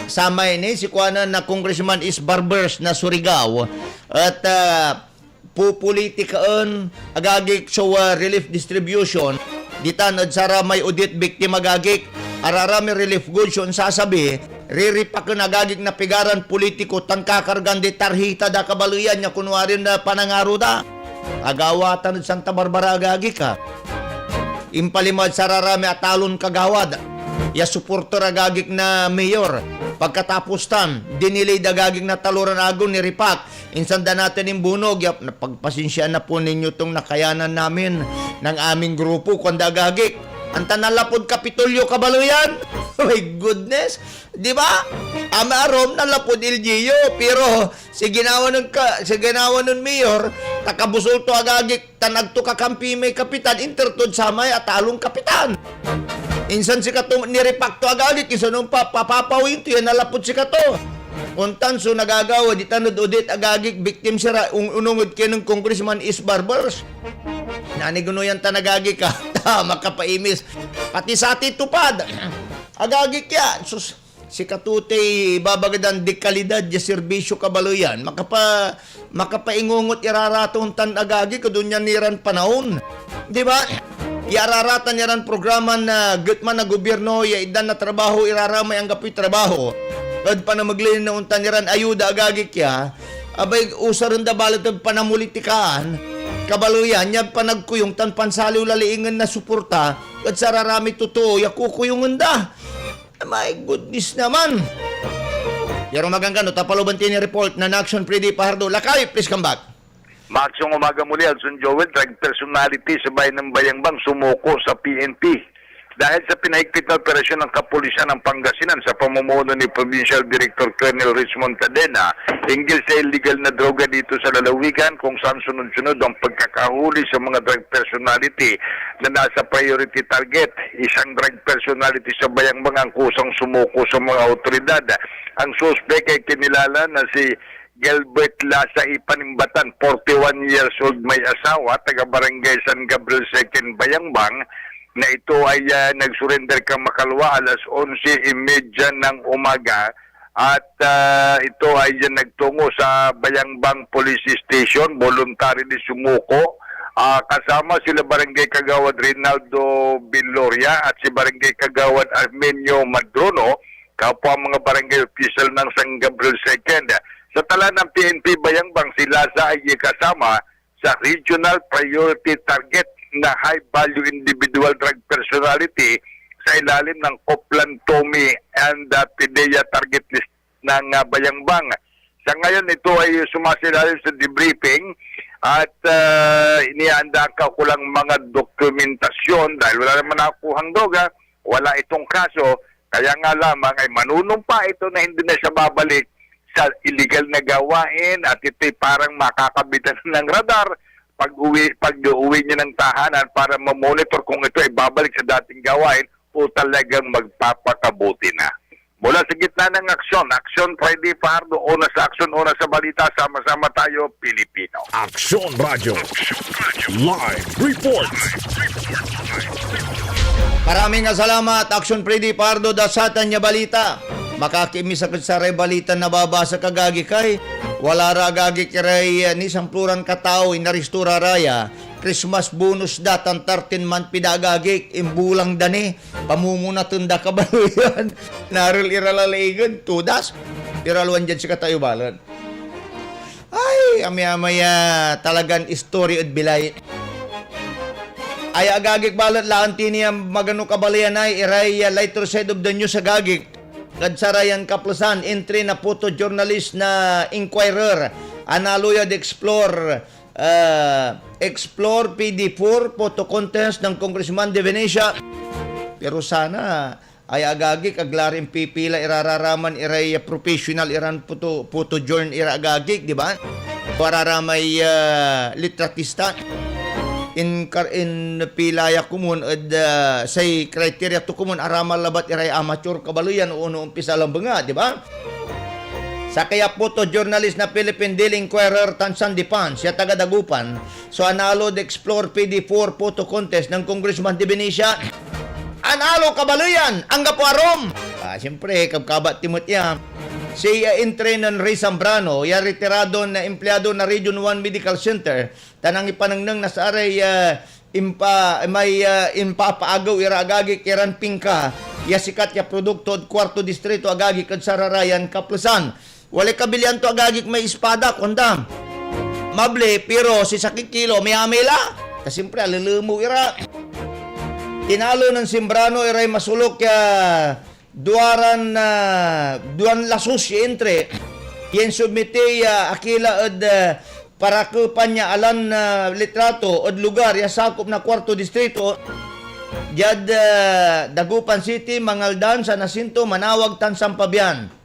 samay ni si kuanen na Congressman Is Barbers na Surigao et, ah, pupolitikaen agagik so, ah, relief distribution ditan ed saramay odit biktima agagik. Araramay relief goods so onsasabi, riripaken agagik na pigaran politiko tan kakargan di tarhita da kabaleyan ya kunwarin, ah, panangaro da. Agawatan ed Santa Barbara agagik, ah. Impalima ed sararamay atalon kagawad ya suporter agagik na mayor. Pagkatapos tan, dinilid agagik na taloran agew, niripak. Insan da natin imbunog, ya, "Pagpasensiaan na po ninyo tong nakayanan namin ng aming grupo," kuanda agagik. Anta nanlapud Kapitolyo kabaleyan? My goodness! Di ba? Amay arum nanlapud L G U, pero si ginawa nen ka, si ginawa nen mayor, ta kabusol to agagik, tan agto kakampi may kapitan, inter tod samay atalon kapitan. Insan sikato, niripak to agagik, insan ompa-, papapawin to yan nanlapud sikato. Ontan so nagagawa ditan ed odit agagik, victims ira, un-, onung ed kinen Congressman Is Barbers. Nanigno yan tan agagik, ah, ta makapaimis. Pati satay tupad. Agagik ya, sus, sikato tay ibabaga dan dekalidad ya serbisyo kabaleyan. Makapa-, makapaingungot irara to ontan agagik ed onyan iran panaon. Di ba? Ya araratan iran programa na getma na gobyerno ya itdan na trabaho, iraramay anggapoy trabaho ed panamegley na ontan iran ayuda agagik ya, abay, usaren da balet ed panamolitikaan, kabaleyan, ya panagkuyung tan pansaliw lalaingen na suporta ed sararamay totoo ya kukuyungen da. My goodness naman! Pero maganggan, no, tapaloban ti ni report na Action Freddy Fajardo. Lakay, please come back. Maksong umaga muli, Alson Joel. Drug personality sa bayan ng Bayangbang sumuko sa P N P. Dahil sa pinahigpit na operasyon ng kapulisan ng Pangasinan sa pamumuno ni Provincial Director Colonel Richmond Cadena, hinggil sa illegal na droga dito sa lalawigan, kung saan sunod-sunod ang pagkakahuli sa mga drug personality na nasa priority target. Isang drug personality sa Bayangbang ang kusang sumuko sa mga awtoridad. Ang suspek ay kinilala na si Gilbert Lasa Ipanimbatan, forty-one years old, may asawa, taga Barangay San Gabriel Second, Bayangbang, na ito ay, ah, nag-surrender kamakalwa alas onse y media ng umaga at, ah, ito ay, ah, nagtungo sa Bayangbang Police Station, voluntarily sumuko. Ah, kasama sila Barangay Kagawad Reynaldo Villoria at si Barangay Kagawad Armenio Madrono, kapwa mga barangay opisyal ng San Gabriel Second. Sa tala ng P N P Bayangbang, si Lasa ay kasama sa regional priority target na high value individual drug personality sa ilalim ng Koplan Tommy and, uh, Pidea target list ng, uh, Bayangbang. Sa ngayon, ito ay sumasailalim sa debriefing at, uh, inihanda ang kaukulang mga dokumentasyon dahil wala naman nakukuhang droga, wala itong kaso, kaya nga lamang ay manunumpa ito na hindi na siya babalik sa illegal na gawain at ito'y parang makakabitan ng radar. Pag uwi, pag uwi niya ng tahanan para mamonitor kung ito ay babalik sa dating gawain o talagang magpapakabuti na. Mula sa gitna ng aksyon, Action Freddy Fajardo, una sa aksyon, una sa balita, sama-sama tayo, Pilipino. Aksyon Radio. Live report. Maraming salamat, Action Freddy Pardo, da satan ya balita. Makakimis ak ed saray balita na babasa kagagik ay. Wala ra agagik iray, eh, nisamploran katao, inaristura ra ya. Christmas bonus da tan thirteen month pay da agagik, imbulang da ni. Pamumunaten da kabaloyan. Narel ira lalaingen, todas. Iralwan diad sikatayo balet. Ay, amay-amay ya talagan istorya ed bilay. Ay, agagik balet, laan ti ni a magano kabaleyan ay, iray, ah, lighter side of the news, agagik. Kad sarayan kaplesan, entry na photojournalist na Inquirer, analo ya di Explore, ah, Explore P D four photo contest ng Congressman De Venecia. Pero sana, ay agagik, agla rin pipila irararaman iray professional iran puto, puto journ ira agagik, di ba? Pararamay, ah, litratista. inkar-, inpila ya komun ed, ah, say criteria to komun, araman labat iray amateur kabaleyan o no ompisa labat, di ba? Sakey a photojournalist na Philippine Daily Inquirer tan Sandipan, siya taga Dagupan, so analod Explore P D four Photo Contest nen Congressman De Venecia. Analo kabaleyan, anggapo arum! Ah, siyempre, kabkabat ti met ya. Si, ah, Intre nen Ray Zambrano, ya retiradon, ah, empleyado na Region one Medical Center, tan nangipanengneng na saray, ah, impa-, may, ah, impapaagew ira agagik iran pingka ya sikat ya produkto ed Kuarto Distrito agagik ed sararayan kaplesan. Walay kabilian to agagik may espada, kuanda. Mabli, pero si sakey kilo, may amay la. Ta siyempre, alelemew ira. Tinalo nen Zambrano iray masolok ya duaran, ah, duan lasus ya Intre, ya insubmiti ya akila ed, ah, parakepan ya alan, ah, litrato ed lugar ya sakop na Kuarto Distrito, diad, ah, Dagupan City, Mangaldan, San Jacinto, Manaoag, tan San Fabian.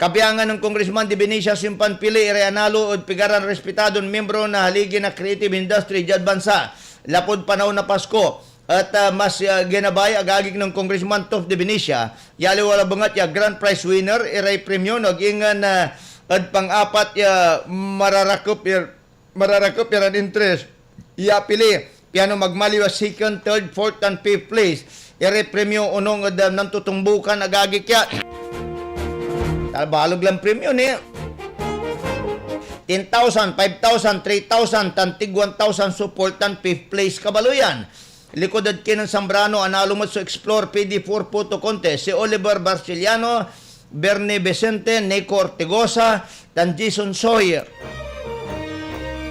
Kabiangan nen Congressman De Venecia so impanpili iray analo ed pigaran respetadon miembro na haligi na creative industry diad bansa, lapud panaon na Pasko. Et, ah, mas, ah, ginabay agagik nen Congressman Tof De Venecia ya aliwa labat ya grand prize winner iray premyo no ag ingen, ah, ed pang-apat ya mararakep ir-, mararakep iran Intres ya apili, piano magmaliw a second, third, fourth, tan fifth place iray premyo onung ed, ah, nantutumbukan agagik ya. Tabalog lan premyo ni ten thousand, five thousand, three thousand, tan tig one thousand so fourth tan fifth place kabaleyan. Likud ed kinen Zambrano, analo met so Explore P D four Photo Contest, si Oliver Barciliano, Bernie Vicente, Nico Ortigosa, tan Jason Soy.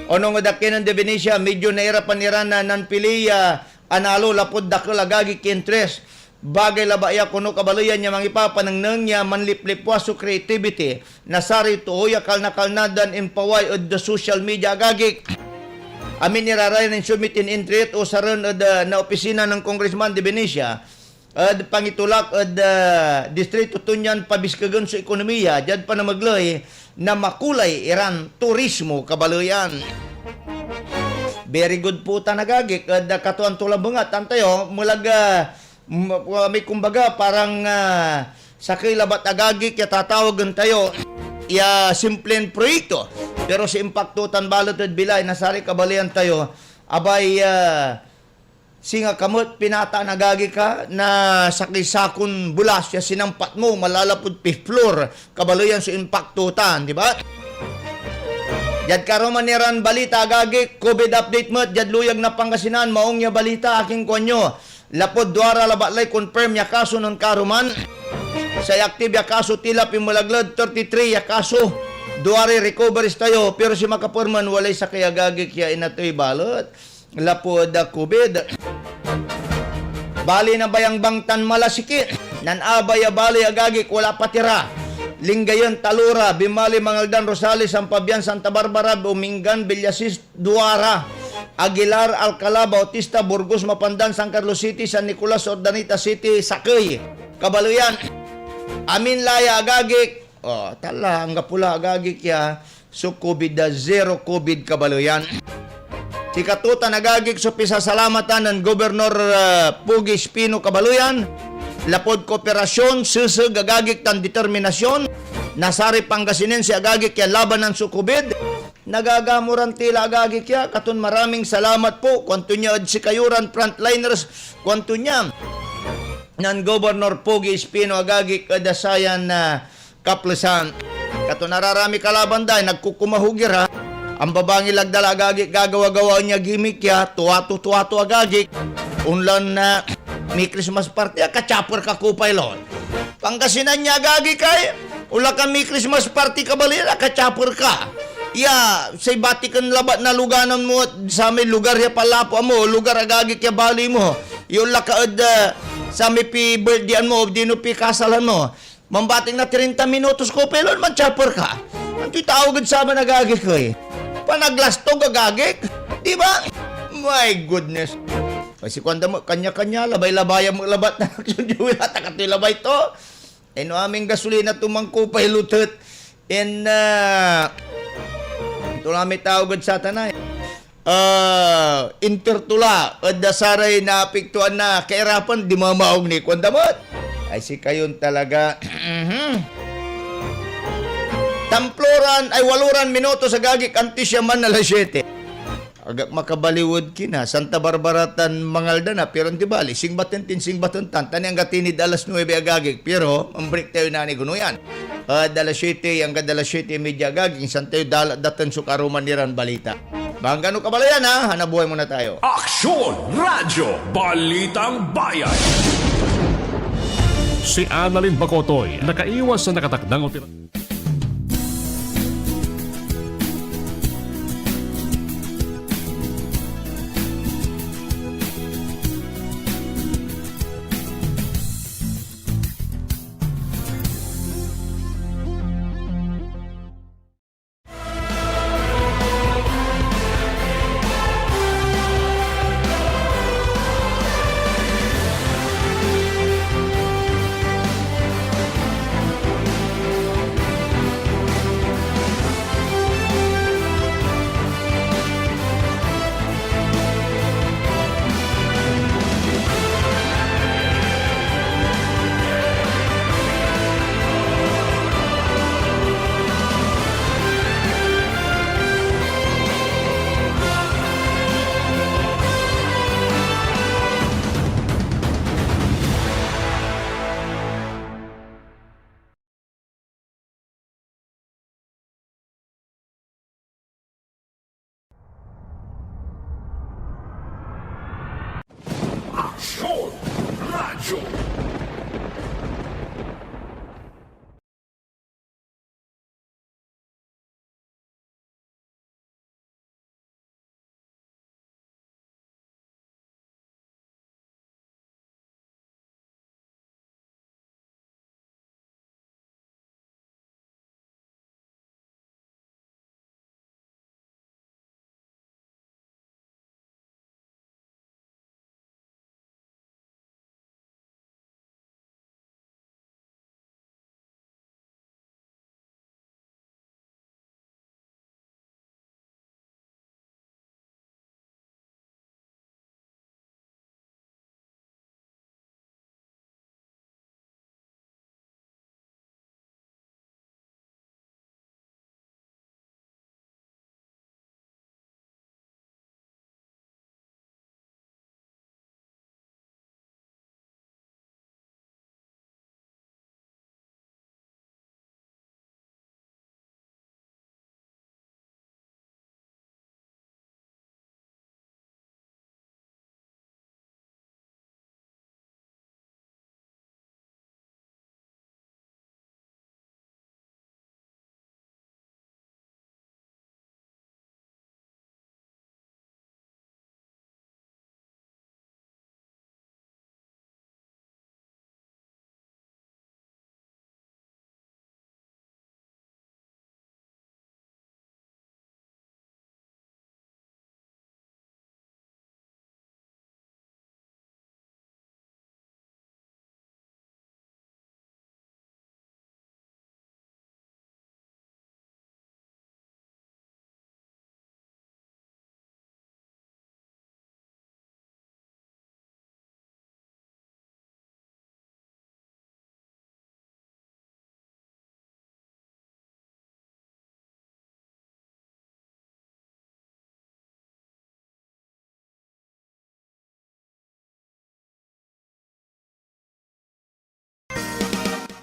Onung ed kinen De Venecia, medyo nairapan iran na nanpili ya analo lapud dakel agagik ya interes. Bagay labat ya kono kabaleyan ya mangipapanengneng ya manliplipwas so creativity na saray too ya kalnakalnadan impaway ed social media agagik. Amin ira ray insubmit ed Intre et usaren ed, ah, na opisina nen Congressman De Venecia ed pangitulak ed, ah, distrito to nian pabiskegen so ekonomiya diad panamegley na makulay iran turismo kabaleyan. Very good po tan agagik ed katuan to labat, tan tayo melag, ah, M-, ah, may kumbaga, parang, ah, sakey labat agagik ya tatawagen tayo ya simplen proyekto. Pero si impakto tan balet ed bilay na saray kabaleyan tayo, abay, ah, singa ka met pinataan agagik a na sakey sakon bulas ya sinampat mo, malalapud fifth floor, kabaleyan so impakto tan, di ba? Diad karuman iran balita agagik, covid update met diad luyag na Pangasinan, maong ya balita, akin kuanyo. Lapud duara labat lay confirm ya kaso nen karuman. Say active ya kaso tila pinmelagled, thirty-three ya kaso. Duaray recoveries tayo, pero si makaperman walay sakey agagik ya inatey balet lapud, ah, covid. Bali na Bayangbang tan Malasiqui, nan abay a bali agagik wala patira. Lingayen, Talora, Binmali, Mangaldan, Rosales, San Fabian, Santa Barbara, Umingan, Villasis, Duara, Aguilar, Alcala, Bautista, Burgos, Mapandan, San Carlos City, San Nicolas, Urdaneta City, sakey. Kabaleyan, amin la ya agagik. O, tala, anggapo la agagik ya so covid a zero covid kabaleyan. Sikato tan agagik so pisasalamatan nen Gobernador, ah, Pogi Espino kabaleyan, lapud kooperasyon, seseg agagik tan determinasyon na saray Pangasinense agagik ya labanan so covid. Nagagamuran ti la agagik ya, katon maraming salamat po, kuanto nia ed sikayo ran frontliners, kuanto nia nen Gobernador Pogi Espino agagik ed sayan, ah, kaplesan. Katon ararami kalaban da, nagkukumahog ira. Ambabangil agda la agagik gagawa-gawaan ya gimmick ya, tuato-tuato agagik. Onlan, ah, mi-Christmas party, ah, kachaper ka, Kopay Lon. Pangasinan ya agagik ay, onla ka mi-Christmas party kabaleyan, ah, kachaper ka. Ya, say batiken labat na luganan mo, samay lugar ya palapuan mo, lugar agagik ya bali mo. Ya onla ka ed, ah, samay pi-birthday-an mo, odino pikasalan mo. Mambatik na treinta minutos, Kopay Lon, manchaper ka. Antoy taog ed saman agagik ey? Panaglastog agagik? Di ba? My goodness. Ay, si kuanda mo, kanya-kanya, labay-labayan mo labat na action, Joey, atak atoy labay to. Ay, no aming gasolina to, Mang Kopay Lon et. En, ah, ito la may taog ed satan ay. ah, intertula ed saray naapektuan na kairapan, di mamaong ni, kuanda met. Ay, sikayon talaga. Tamploran, ay, waloran minutos, agagik, antis ya man alas siete. Agak makabaliw ed kina, Santa Barbara tan Mangaldan na, pero anti bali, singbaten tin singbaten tan, tan angga tinid alas nuebe, agagik, pero mambreak tayo na ni Gunuyan. Ed alas siete, anggad alas siete y media, agagik, insan tayo dala-, datan so karuman iran balita. Manggano kabalayan, ha? Hanap buhay muna tayo. Aksyon Radyo, Balitang Bayan. Si Annalyn Bacotoy, nakaiwas sa nakatakdang opera- Aksyon Radyo.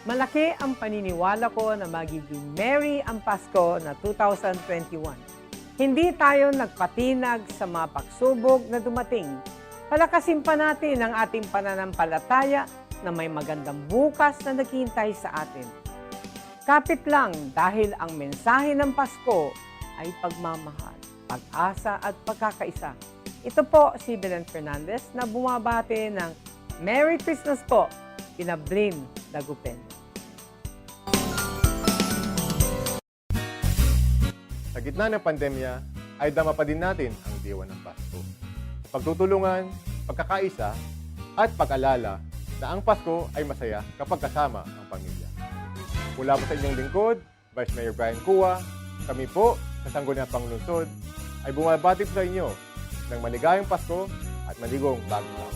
Malaki ang paniniwala ko na magiging merry ang Pasko na two thousand twenty-one. Hindi tayo nagpatinag sa mga pagsubok na dumating. Palakasin pa natin ang ating pananampalataya na may magandang bukas na naghihintay sa atin. Kapit lang, dahil ang mensahe ng Pasko ay pagmamahal, pag-asa at pagkakaisa. Ito po si Belen Fernandez na bumabati ng Merry Christmas po, kina Blin Dagupen. Sa gitna ng pandemya, ay dama pa din natin ang diwa ng Pasko. Sa pagtutulungan, pagkakaisa, at pag-alala na ang Pasko ay masaya kapag kasama ang pamilya. Mula po sa inyong lingkod, Vice Mayor Brian Cua, kami po sa Sangguniang Panlungsod ay bumabati po sa inyo ng maligayang Pasko at maligong Bagong Taon.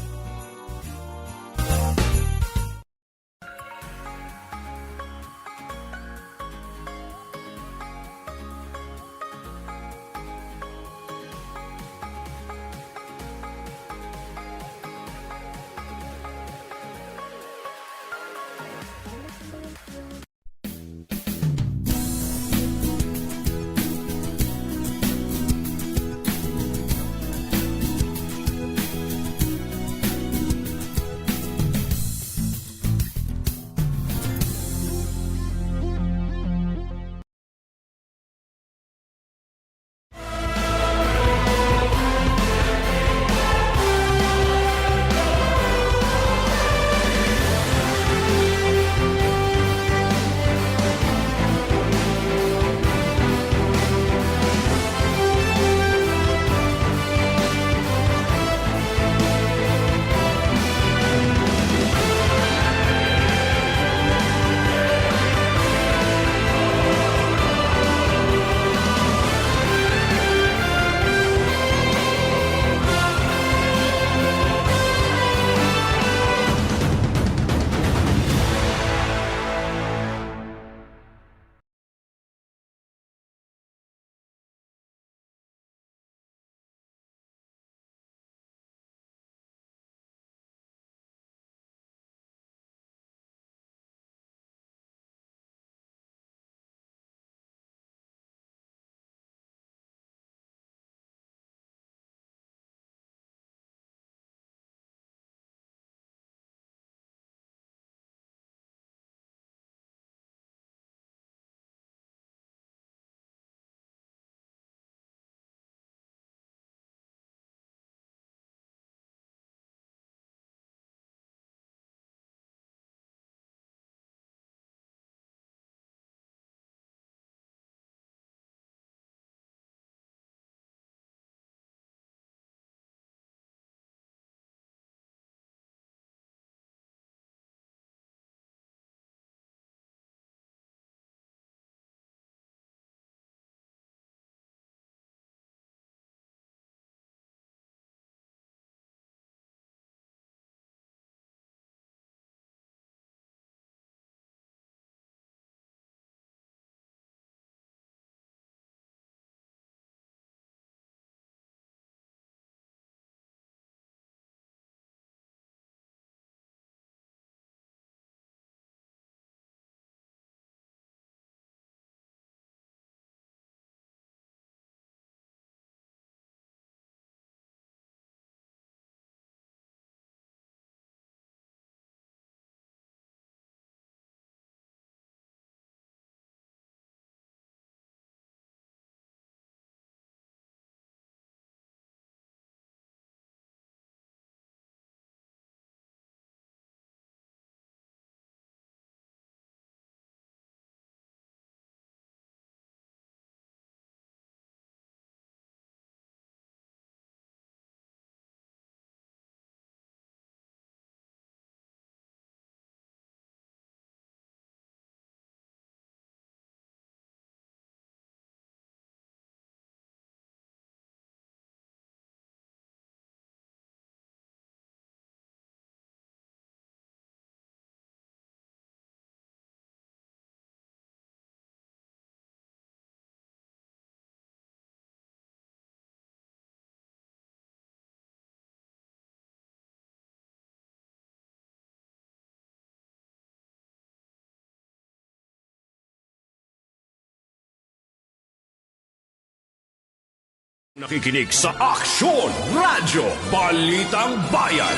Nakikinig sa Aksyon Radyo, Balitang Bayan.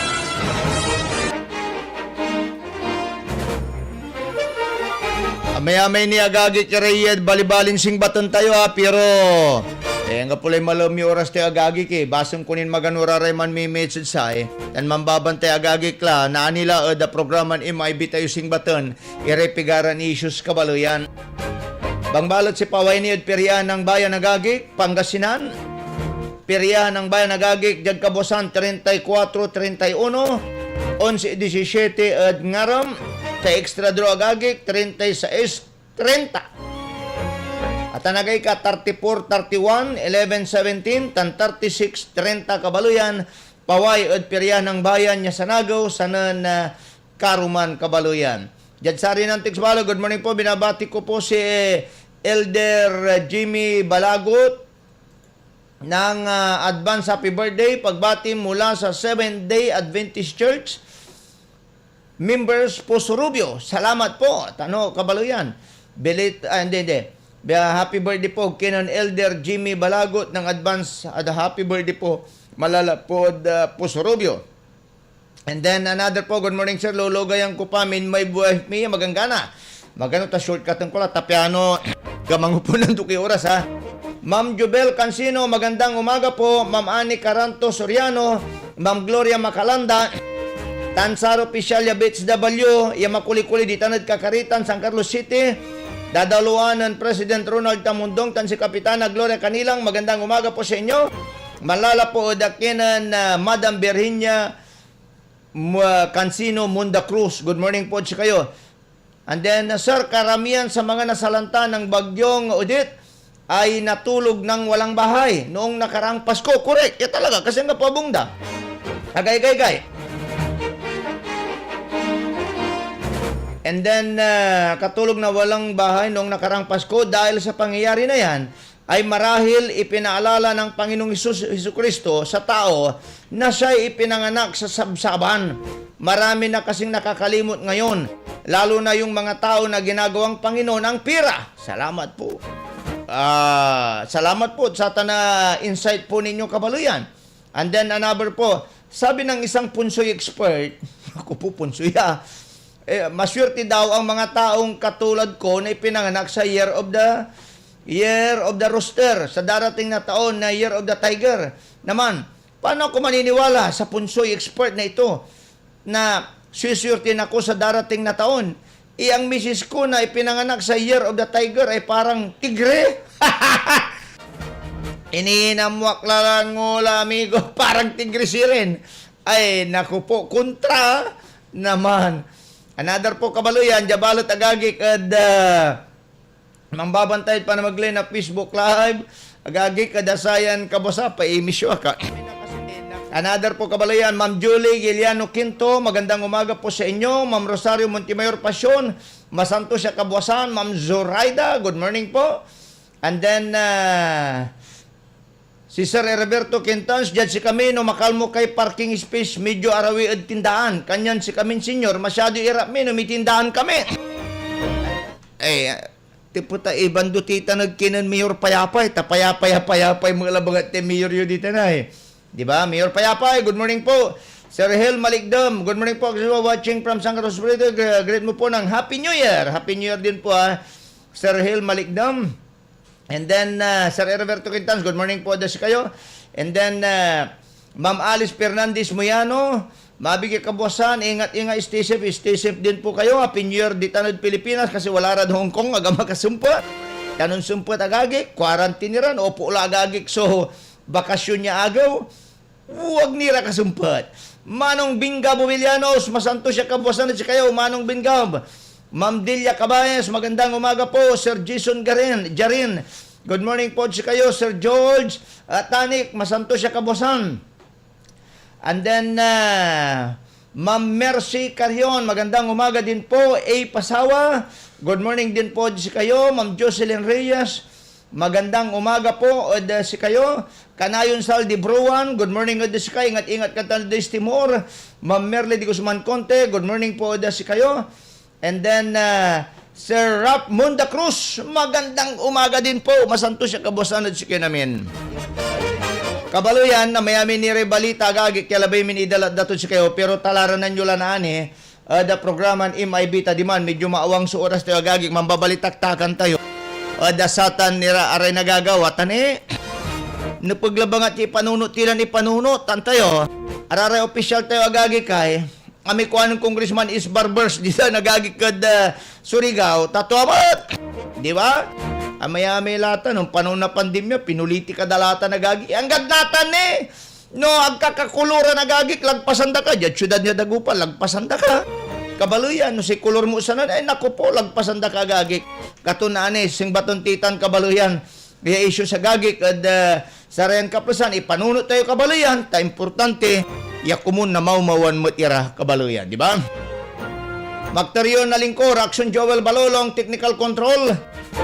Amay-amay ni agagik ira iyad balibalin singbaten tayo, ah, pero, eh, anggapo lay malem ya oras tayo, agagik, eh. Basem ko nin magano ra ray manmi-message sa, eh, tan manbabantay, agagik la, naani la ed, ah, programan M I B tayo singbaten, iray pigaran issues kabaleyan. Bangbalet si paway ni ed Piriahan ng Bayan, agagik, Pangasinan. Piriahan ng Bayan, agagik, diad kabuasan, treinta y cuatro, treinta y uno, onse diecisiete ed ngarem, sa Extra Draw, agagik, treinta y seis treinta. At Tan agay ka thirty-four thirty-one, eleven seventeen, tan thirty-six treinta, kabaleyan, paway ed Piria nen Bayan ya sanagew, sanen, ah, karuman, kabaleyan. Diad saray nan-text bala, good morning po, binabati ko po si Elder Jimmy Balagot ng, ah, advance happy birthday, pagbati mula sa Seventh Day Adventist Church. Members Poso Rubio, salamat po. Tano, kabaleyan. Belit, ah, hindi, hindi. Bia-, happy birthday po kinen Elder Jimmy Balagot ng advance at happy birthday po. Malala po, ah, Poso Rubio. And then another po, good morning, sir. Lologayan ko pa, min my wife mi, maganggana. Magano ta shortcut ko la, ta piano, gamango po ng duki oras, ha. Ma'am Jubel Cansino, magandang umaga po. Ma'am Annie Caranto Soriano, Ma'am Gloria Macalanda, tan saro opisyal ya B H W, ya makuli-kuli ditan ed Kakaritan, San Carlos City, dadaloan nen President Ronald Tamundong tan si Kapitana Gloria Canilang, magandang umaga po sa inyo. Malala po ed akinen, ah, Madam Virginia Mu-, Cansino Munda Cruz. Good morning po sikayo. And then, uh, sir, karamihan sa mga nasalanta ng Bagyong Odette ay natulog ng walang bahay noong nakaraang Pasko. Correct. Ya talaga, kasi ang kapabong da. Agay, agay, agay. And then, uh, katulog na walang bahay noong nakaraang Pasko dahil sa pangyayari na yan, ay marahil ipinaalala ng Panginoong Hesus, Jesucristo sa tao na siya'y ipinanganak sa sabsaban. Marami na kasing nakakalimot ngayon, lalo na yung mga tao na ginagawang Panginoon ang pira. Salamat po. Ah, salamat po sa tana insight po ninyo, kabaleyan. And then another po, sabi ng isang punsoy expert, ako po punsoy, ah, eh, maswerte daw ang mga taong katulad ko na ipinanganak sa year of the, year of the rooster, sa darating na taon na year of the tiger naman. Paano ako maniniwala sa punsoy expert na ito na swiswerte na ako sa darating na taon? Eh, ang misis ko na ipinanganak sa year of the tiger ay parang tigre. Ininamwak la lang, amigo, parang tigre sirin. Ay, naku po, kontra naman. Another po, kabaleyan, dia balet agagik ed, ah, mambabantay ed panamegley na Facebook Live. Agagik ed sayan kabwasan, paimisyo ak. Another po, kabaleyan, Ma'am Julie Giliano Quinto, magandang umaga po sa inyo. Ma'am Rosario Montemayor Pasion, masantos ya kabwasan. Ma'am Zoraida, good morning po. And then, ah, si Sir Heriberto Quintans, diad sikami no makalmo kay parking space, medyo arawi ed tindaan. Kanyan sikamin senior, masyado irap mi no may tindaan kami. Eh, tipo ta ibando ti tan ed kinen Mayor Payapay, ta payapay a payapay met labat ti Mayor yo ditan ay. Di ba? Mayor Payapay, good morning po. Sir Hel Malikdam, good morning po. Watching from San Carlos Brito. Gre-, greet mo po ng Happy New Year. Happy New Year din po, ah, Sir Hel Malikdam. And then, ah, Sir Heriberto Quintans, good morning po ed sikayo. And then, ah, Ma'am Alice Fernandez Moyano, mabig ya kabwasan, ingat-ingat, stay safe, stay safe din po kayo. Happy New Year ditan ed Pilipinas kasi wala rad Hong Kong, aga makasumpet. Tan onsumpet agagik, quarantine iran, opo la agagik so bakasyon ya agew. Wag ni ra kasumpet. Manong Binga Bubilianos, masantos ya kabwasan ed sikayo, Manong Binga. Ma'am Delia Cabayas, magandang umaga po, Sir Jason Garin, Jarin. Good morning po ed sikayo, Sir George. Atanik, masantos ya kabwasan. And then, ah, Ma'am Mercy Carrion, magandang umaga din po, A Pasawa. Good morning din po ed sikayo, Ma'am Jocelyn Reyes. Magandang umaga po ed, ah, sikayo. Kanayon Sal de Bruan, good morning ed sika, ingat-ingat ka tan ed Timor. Ma'am Merly de Guzman Conte, good morning po ed sikayo. And then, ah, Sir Rap Munda Cruz, magandang umaga din po. Masantos ya kabwasan ed sikayon amin. Kabaleyan, amayamay ni ray balita, agagik, ya labay min idala ed daton sikayo, pero talaranan yo la naan, eh. Ed, ah, programan M I B ta diman, medyo maawang so oras tayo, agagik, mambabalitaktakan tayo. Ed, ah, satan nira aray nagagawa, tan, eh, nepeg labat ya ipanunot ti lan ipanunot, tan tayo, araray opisyal tayo, agagik, ay, ami kuanen Congressman Is Barbers, ditan, agagik, ed, ah, Surigao, ta tua met. Di ba? Amayamay la tan, no panahon na pandemya, pinulitika da la tan, agagik. Anggad natan, eh. No, agka kakoloran, agagik, lagpasan da ka. Diad siudad na Dagupan, lagpasan da ka. Kabaleyan, no say kolor mo sanan, ay naku po, lagpasan da ka, agagik. Katon anis, sing baton titan, kabaleyan. Kaya issues, agagik, ed, ah, sarayan kaplasan, ipanunot tayo, kabaleyan, ta importante ya komun na mawmawan met ira, kabaleyan, di ba? Magtaryon na lingkor, Action Joel Balolong, technical control,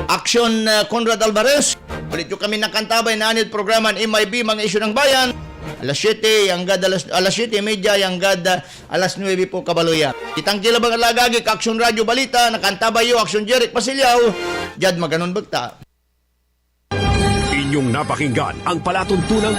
Action, ah, Conrad Alvarez. Ulit yo kami nakantabay na anid programan M I B, Mga Isyu ng Bayan. Alas siyete, anggad alas, alas siyete y media, anggad, ah, alas nuebe po, kabaleyan. Kitang kilabang alagagik, Action Radio Balita, nakantabay yo, Action Jeric Pasiliao, diad Maganon Bekta. Inyong napakinggan ang palatuntunan.